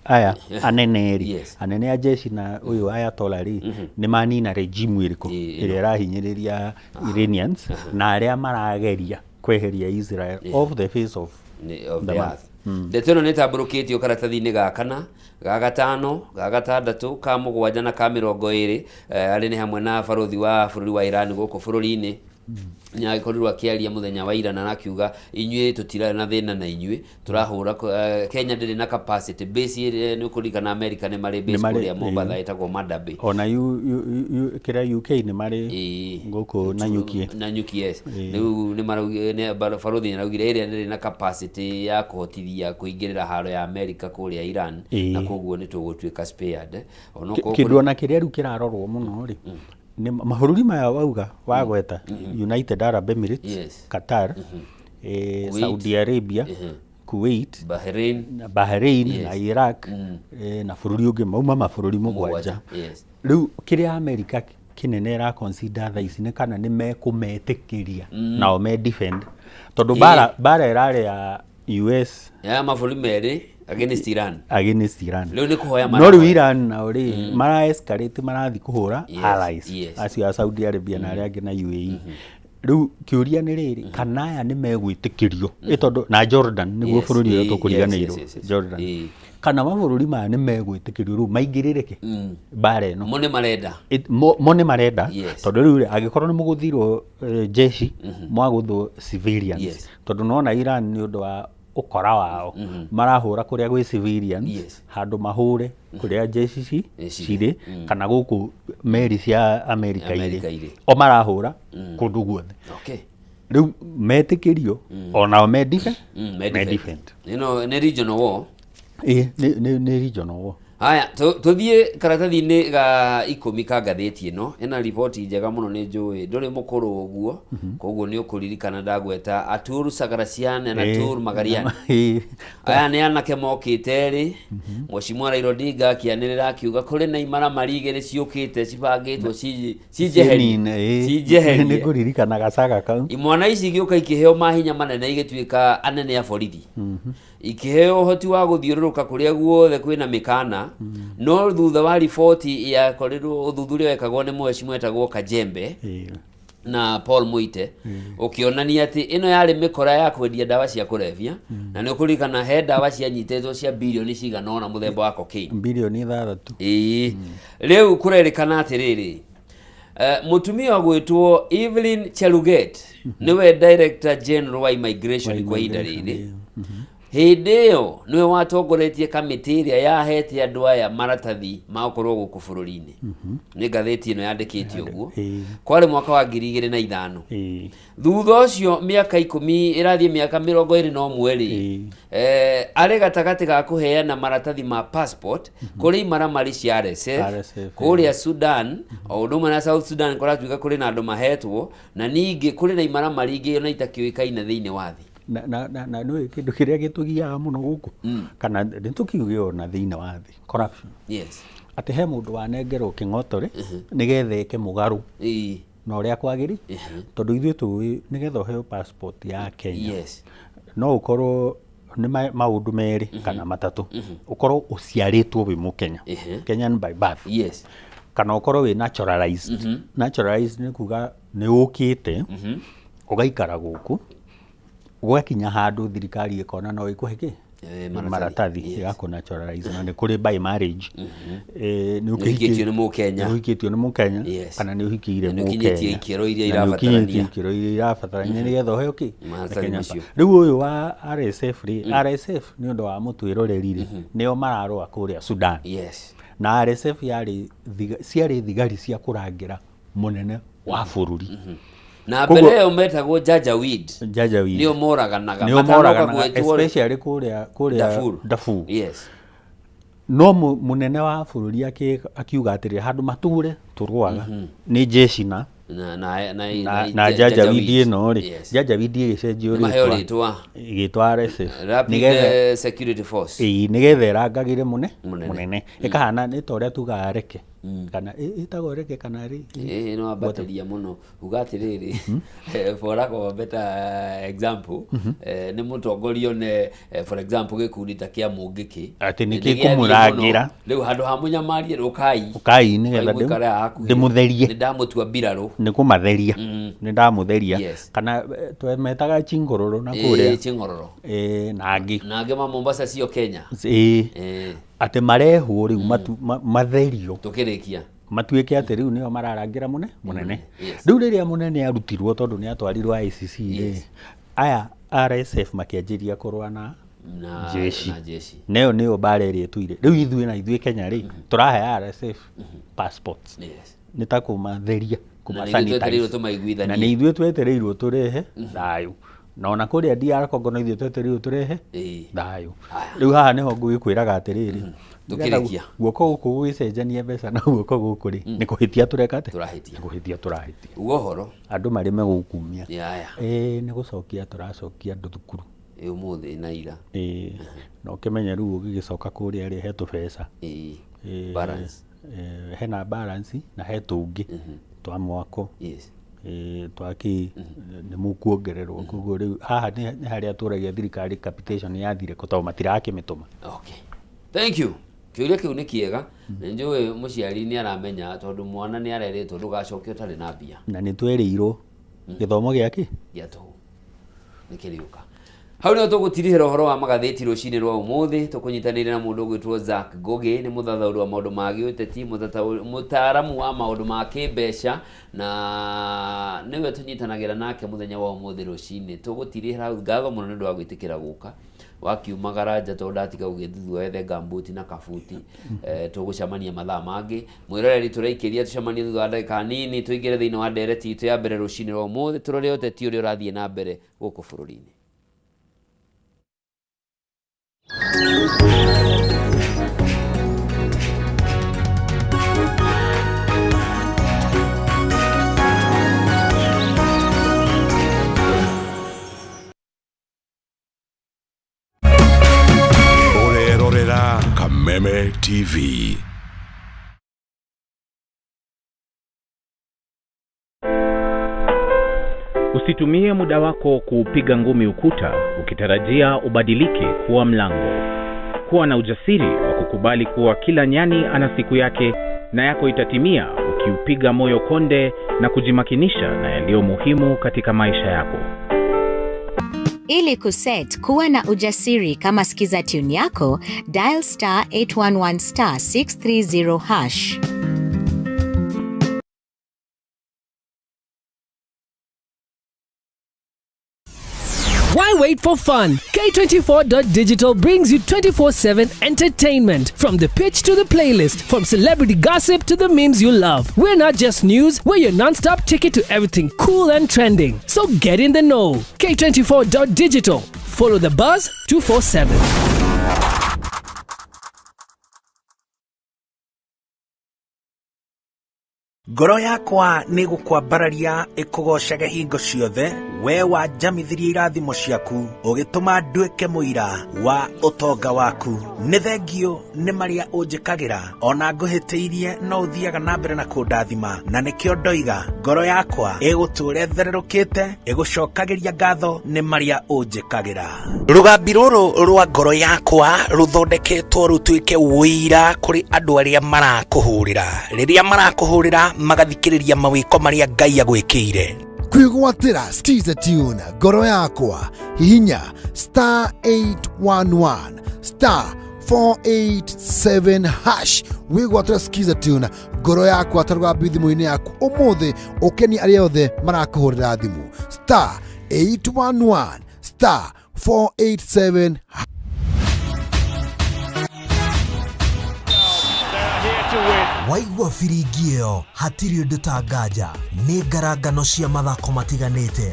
aya anene rĩ, anene a jeshi na ũyũ Ayatollah rĩ, nĩ manina regime ĩrĩkũ ĩrĩa ĩrahinyĩrĩria Iranians na arĩa marageria kweheria Israel off the face of Of the the map. earth. Ndeto ĩno nĩ ĩtambũrũkĩtio karatathi-inĩ ga kana, ga gatano, ga gatandatũ, ka mũgwanja na ka 20. Arĩ nĩ hamwe na barũthi wa bũrũri wa Iran gũkũ bũrũri-inĩ nĩ agĩkorirwo akĩaria mũthenya wa ira na akiuga inyuĩ tũtirarĩ na thĩna na inyuĩ tũrahũra Kenya ndĩrĩ na capacity base ĩrĩa nĩ ũkũririkana America nĩ marĩ base kũrĩa Mombatha ĩtagwo Manda Bay. Ona kĩrĩa UK nĩ marĩ gũkũ Nanyuki. Nanyuki, yes. Rĩu nĩ maraugire barũthi nĩ araugire ĩrĩa ndĩrĩ na capacity ya kũhotithia kũingĩrĩra haro ya America kũrĩa Iran, na koguo nĩ tũgũtuĩka spared onokorwo Kĩndũ ona kĩrĩa rĩu kĩrarorwo mũno rĩ, nĩ mabũrũri maya wauga wagweta, United Arab Emirates, Qatar, Kuwait. Saudi Arabia, Kuwait, Bahrain, na Bahrain na Iraq, na bũrũri ũngĩ, mauma mabũrũri 7. Rĩu kĩrĩa America kĩnene ĩra consider thaa ici nĩ kana nĩ mekũmetĩkĩria nao me defend, tondũ bara ĩrarĩ ya US Ya mabũrũri merĩ against Iran. Against Iran. Rĩu nĩ kũhoya No rĩu marahoya. Iran nao rĩ, mara escalate, marathiĩ kũhũra allies acio a Saudi Arabia na arĩa angĩ na UAE. Rĩu kĩũria nĩ rĩrĩ, kana aya nĩ megwĩtĩkĩrio, ĩ tondũ na Jordan nĩguo bũrũri ũrĩa tũkũriganĩirwo, Jordan, kana mabũrũri maya nĩ megwĩtĩkĩrio rĩu maingĩrĩre mbara ĩno? Mo nĩ marenda. Mo nĩ marenda, tondũ rĩu rĩ, angĩkorwo nĩ mũgũthirwo jeshi, mwagũthwo civilians, tondũ nona Iran nĩ ũndũ wa ũkora wao marahũra kũrĩa gwĩ civilians handũ mahũre kũrĩa jeshi Cirĩ. cirĩ kana gũkũ meri cia America America irĩ, irĩ. o marahũra kũndũ guothe. Rĩu metĩkĩrio onao me defend. Me Me defend. defend. Ĩno nĩ regional war. Ĩ nĩ regional war. Haya, tũthiĩ karatathi-inĩ ga 10 ka ngathĩti ĩno. Ĩna riboti njega mũno. Nĩ njũĩ ndũrĩ mũkũrũ ũguo, koguo nĩ ũkũririkana ndagweta Atur Sagarasian na Atur Magarian. Aya nĩ anake mokĩte rĩ, Mheshimiwa Raila Odinga akĩanĩrĩra akiuga kũrĩ na imaramari igĩrĩ ciũkĩte cibangĩtwo cinjeherie. Nĩ Cinjeherie. ngũririkana gacaga kau. Imwana ici igĩũka ikĩheo mahinya manene, igĩtuĩka anene a borithi, ikĩheo ũhoti wa gũthiũrũrũka kũrĩa guothe kwĩna mĩkana. No thutha wa riboti yakorirwo ũthuthuria wekagwo nĩ mheshimiwa etagwo Kajembe na Paul Muite, ũkĩonania atĩ ĩno yarĩ mĩkora ya kwendia ndawa cia kũrebia, na nĩ ũkũririkana he ndawa cianyitĩtwo cia birioni cigana ũna mũthemba wa cocaine. Birioni 6. Ĩĩ, rĩu kũrerĩkana atĩrĩrĩ, Mũtumia ũgwĩtwo Evelyn Cheluget nĩwe Director General wa Immigration kwa ihinda rĩrĩ. Hĩndĩ ĩyo nĩwe watongoretie kamĩtĩ ĩrĩa yahete andũ aya maratathi ma gũkorwo gũkũ bũrũri-inĩ. Nĩ ngathĩti ĩno yandĩkĩte ũguo. Kwarĩ mwaka wa 2005. Thutha ũcio mĩaka 10 ĩrathiĩ mĩaka 21 rĩ, arĩ gatagatĩ ga kũheana maratathi ma passport kũrĩ imaramari cia RSF, RSF, kũrĩa Sudan, o ũndũ ũmwe na South Sudan kũratuĩka kũrĩ na andũ mahetwo, na ningĩ kũrĩ na imaramari ingĩ ona itakĩũĩkaine thĩinĩ wa thĩ. Na nĩũĩ kĩndũ kĩrĩa gĩtũgiaga mũno gũkũ, kana nĩ tũkiuge ona thĩinĩ wa thĩ, corruption. Yes. Atĩ he mũndũ wanengerwo kĩng'otorĩ nĩgetha eke mũgarũ na ũrĩa kwagĩrĩ, tondũ ithuĩ tũĩ nĩgetha ũheo passport ya Kenya, no ũkorwo nĩ maũndũ merĩ kana matatũ. Ũkorwo ũciarĩtwo wĩ Mũkenya, Kenyan by birth, kana ũkorwo wĩ naturalized. Naturalized nĩ kuga nĩ ũkĩte ũgaikara gũkũ, ũgakinya handũ thirikari ĩkona no ĩkũhe kĩ Maratathi. Maratathi, ĩgakũ naturalize. Na nĩ kũrĩ by marriage, nĩ ũhikĩtio nĩ Mũkenya. Nĩ ũhikĩtio nĩ Mũkenya, kana nĩ ũhikĩire Na nĩ ũkinyĩtie Mũkenya. ikĩro iria Na nĩ ũkinyĩtie irabatarania. ikĩro iria irabatarania nĩgetha ũheo kĩ? Maratathi Kenya. macio. Rĩu ũyũ wa RSF rĩ, RSF nĩ ũndũ wa mũtwĩroreri rĩ, nĩo mararũa kũrĩa Sudan. Na RSF yarĩ ciarĩ thigari cia kũrangĩra mũnene wa bũrũri. Na mbere ĩyo metagwo Janjaweed. Janjaweed. Nĩo moraganaga. Nĩo Matanoka moraganaga, gwĩtwo especially kũrĩa Darfur. Darfur. Yes. No mũnene wa bũrũri akiuga atĩrĩ, handũ matũre tũrũaga nĩ jeshi na Na na Janjaweed ĩno rĩ, Janjaweed ĩgĩcenjio Nĩmaheo rĩtwa, rĩtwa. ĩgĩtwa RSF, Rapid nĩgetha Security Force. ĩĩ, nĩgetha ĩrangagĩre mũne Mũnene. Mũnene, ĩkahana nĩ ta ũrĩa tugaga reke, kana ĩtagwo reke kana rĩ Ĩĩ, no ambatĩria mũno uga atĩrĩrĩ, for lack of a better example, nĩ mũtongoria one, for example, gĩkundi ta kĩa Mũngĩkĩ Atĩ nĩ nĩ gĩathiĩ gĩkũmũrangĩra. mũno. Rĩu handũ ha mũnyamarie, ũkai. Ũkai nĩgetha Ũkai mũikare haha hakuhĩ. ndĩmũtherie. Nĩ ndamũtua mbirarũ. Nĩ kũmatheria, nĩ ndamũtheria. Kana twemetaga chingororo na kũrĩa Ching'ororo. Na angĩ. Na angĩ ma Mombasa cio Kenya. Ĩĩ, atĩ marehwo rĩu matherio, Tũkĩrĩkia matuĩke atĩ rĩu nĩo mararangĩra mũnene. Rĩu rĩrĩa mũnene arutirwo tondũ nĩ atwarirwo ICC rĩ, aya RSF makĩanjĩria kũrũa na na jeshi. Na jeshi. Nayo nĩyo mbara ĩrĩa ĩtũire rĩu. Ithuĩ na ithuĩ Kenya rĩ, tũrahe RSF passports, nĩ ta kũmatheria, Na nĩ ithuĩ twetereirwo kũmasanitize. tũmaiguithanie. Na nĩ ithuĩ twetereirwo tũrehe thayũ, na ona kũrĩa DR Congo no ithuĩ twetereirwo tũrehe thayũ. Rĩu haha nĩho ngũgĩkwĩraga atĩrĩrĩ, Tũkĩrĩkia. Guoko gũkũ gũgĩcenjania mbeca na guoko gũkũ rĩ, nĩ kũhĩtia tũreka atĩa? Tũrahĩtia. Nĩ kũhĩtia tũrahĩtia. Uga ũhoro. Andũ marĩme gũkumia. Yaya. Ĩĩ, nĩ gũcokia tũracokia andũ thukuru. Ĩ, ũmũthĩ na ira. Ĩĩ, na ũkĩmenye rĩu ũgĩgĩcoka kũrĩa rĩ, he tũbeca. Balance. Hena balance na he tũngĩ twa mwako, twakĩ nĩ mũkuongererwo. Koguo rĩu haha nĩ harĩa tũragia thirikari capitation yathire kũ, tondũ matirakĩmĩtũma. Okay, thank you. Kĩũria kĩu nĩ kĩega. Nĩ njũĩ mũciari nĩ aramenya, tondũ mwana nĩ arerĩtwo ndũgacoke ũtarĩ na mbia. Na nĩ twerĩirwo gĩthomo gĩa kĩ gĩa tũhũ nĩ kĩrĩũka. Hau nĩho tũgũtirihĩra ũhoro wa magathĩti rũcinĩ rwa ũmũthĩ, tũkũnyitanĩire na mũndũ ũgwĩtwo Zack Ngugi, nĩ mũthathaũri wa maũndũ ma gĩũteti, mũtaaramu wa maũndũ ma kĩmbeca, na nĩwe tũnyitanagĩra nake mũthenya wa ũmũthĩ rũcinĩ. Tũgũtirihĩra hau. Ngatho mũno nĩ ũndũ wa gwĩtĩkĩra gũka wakiumagara nja, tondũ ndatiga gũgĩthuthua wethe ngambuti na kabuti. Tũgũcemania mathaa mangĩ. Mwĩroreri, tũraikĩria tũcemanie thutha wa ndagĩka nini, tũingĩre thĩinĩ wa ndereti itũ ya mbere rũcinĩ rwa ũmũthĩ, tũrore ũteti ũrĩa ũrathiĩ na mbere gũkũ bũrũri-inĩ. Ũrerorera Kameme TV. Usitumie muda wako kuupiga ngumi ukuta ukitarajia ubadilike kuwa mlango. Kuwa na ujasiri wa kukubali kuwa kila nyani ana siku yake na yako itatimia ukiupiga moyo konde na kujimakinisha na yaliyo muhimu katika maisha yako. Ili kuset kuwa na ujasiri kama skiza tune yako, dial *811 *630#. wait for fun? K24.digital brings you 24/7 entertainment. From the pitch to the playlist, from celebrity gossip to the memes you love. We're not just news, we're your non-stop ticket to everything cool and trending. So get in the know. K24.digital. Follow the buzz 247. Ngoro yakwa nĩ gũkwambararia ĩkũgocage hingo ciothe, we wanjamithirie irathimo ciaku, ũgĩtũma nduĩke mũira wa ũtonga waku. Nĩ thengio nĩ marĩa ũnjĩkagĩra, ona ngũhĩtĩirie no ũthiaga na mbere na kũndathima, na nĩkĩo ndoiga ngoro yakwa ĩgũtũũra ĩthererũkĩte, ĩgũcokagĩria ngatho nĩ marĩa ũnjĩkagĩra. Rũgambi rũrũ rwa ngoro yakwa rũthondeketwo rũtuĩke ũira kũrĩ andũ arĩa marakũhũrĩra. Rĩrĩa marakũhũrĩra magathikĩrĩria mawĩko marĩa Ngai agwĩkĩire. Kwĩgwatĩra Skiza tune ngoro yakwa, hihinya star 811 star 487 hash wĩgwatĩra Skiza tune ngoro yakwa ta rũgambi thimũ-inĩ yaku ũmũthĩ, ũkenie arĩa othe marakũhũrĩra thimũ star 811 star 487. Waigua biringi ĩyo hatirĩ ũndũ ta nganja nĩ ngarangano cia mathako matiganĩte.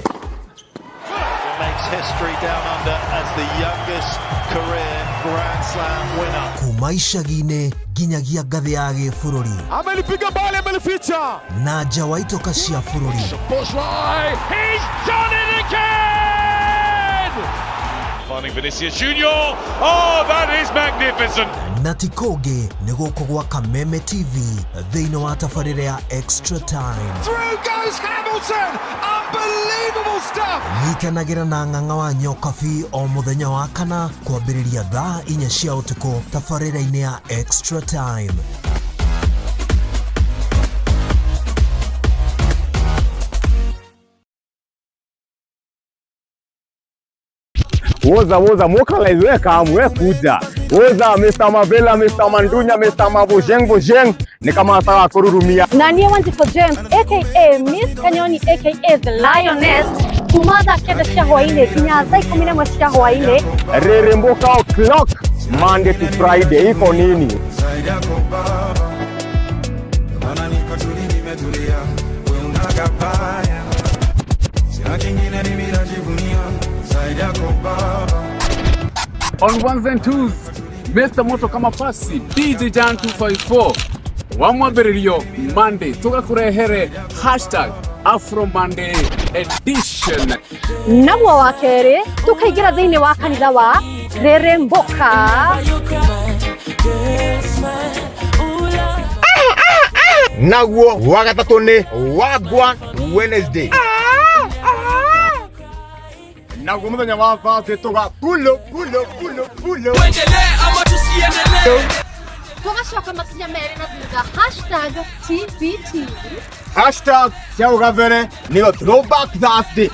Makes history down under as the youngest career Grand Slam winner. Kuma icagi-inĩ nginyagia ngathĩ ya gĩbũrũri. Amelipiga mbali, amelificha. Na nja wa itoka cia bũrũri. He's done it again! Finding Vinicius Junior. Oh, that is magnificent. Na ti kũngĩ nĩ gũkũ gwa Kameme TV thĩinĩ wa tabarĩra ya Extra Time. Through goes Hamilton! Unbelievable stuff! Nyitanagĩra na ng'ang'a wa Nyokabi o mũthenya wa kana kwambĩrĩria thaa 4 cia ũtukũ tabarĩra-inĩ ya Extra Time. Woza woza mokalize we kam we kuja. Woza Mr. Mavela, Mr. Mandunya, Mr. Mabojeng Bojeng ni kama sawa kururumia. Na niĩ Wanjikũ James aka Miss Kanyoni aka The Lioness kuma thaa 9 cia hwaĩ-inĩ nginya thaa 11 cia hwaĩ-inĩ. Reremboka o'clock Monday to Friday iko nini? Zaidi yako baba, maana niko tuli nimetulia, we unagabaya, sina kingine mimi najivunia, zaidi yako baba. On ones and twos, Mr. Moto kama pasi DJ Jan 254 wa mwambĩrĩrio Monday tũgakũrehere hashtag Afro Monday edition. Naguo wa kerĩ tũkaingĩra thĩinĩ wa kanitha wa Reremboka. Naguo wa gatatũ nĩ Wagwan Wednesday. Naguo mũthenya wa Thursday tũga pulo pulo pulo pulo. Tũgacoka makinya merĩ na thutha hashtag TBT. Hashtag cia ũgabere nĩyo Throwback Thursday.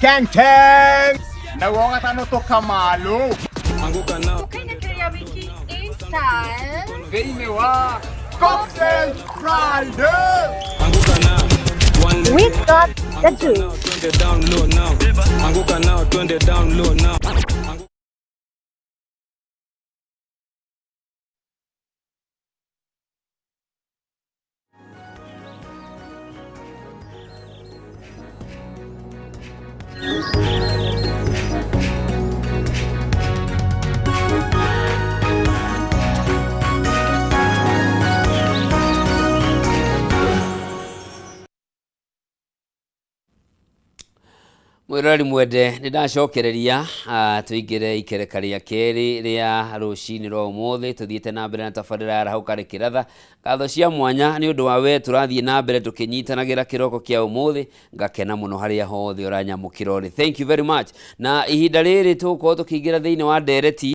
Keng keng. Naguo wa gatano tũkamalo. Tũkainĩkĩria wiki in style thĩinĩ wa Cocktail Friday. We got the juice. Anguka nao twende down low now. Mwiroreri mwende nĩ ndacokereria tũingĩre ikereka rĩa kerĩ rĩa rũcinĩ rwa ũmũthĩ tũthiĩte na mbere na tabarĩra ya Arahũka Rĩkĩratha. Ngatho cia mwanya nĩ ũndũ wa we tũrathiĩ na mbere tũkĩnyitanagĩra kĩroko kĩa ũmũthĩ, ngakena mũno harĩa hothe ũranyamũkĩra ũrĩ. Thank you very much. Na ihinda rĩrĩ tũgũkorwo tũkĩingĩra thĩinĩ wa ndereti.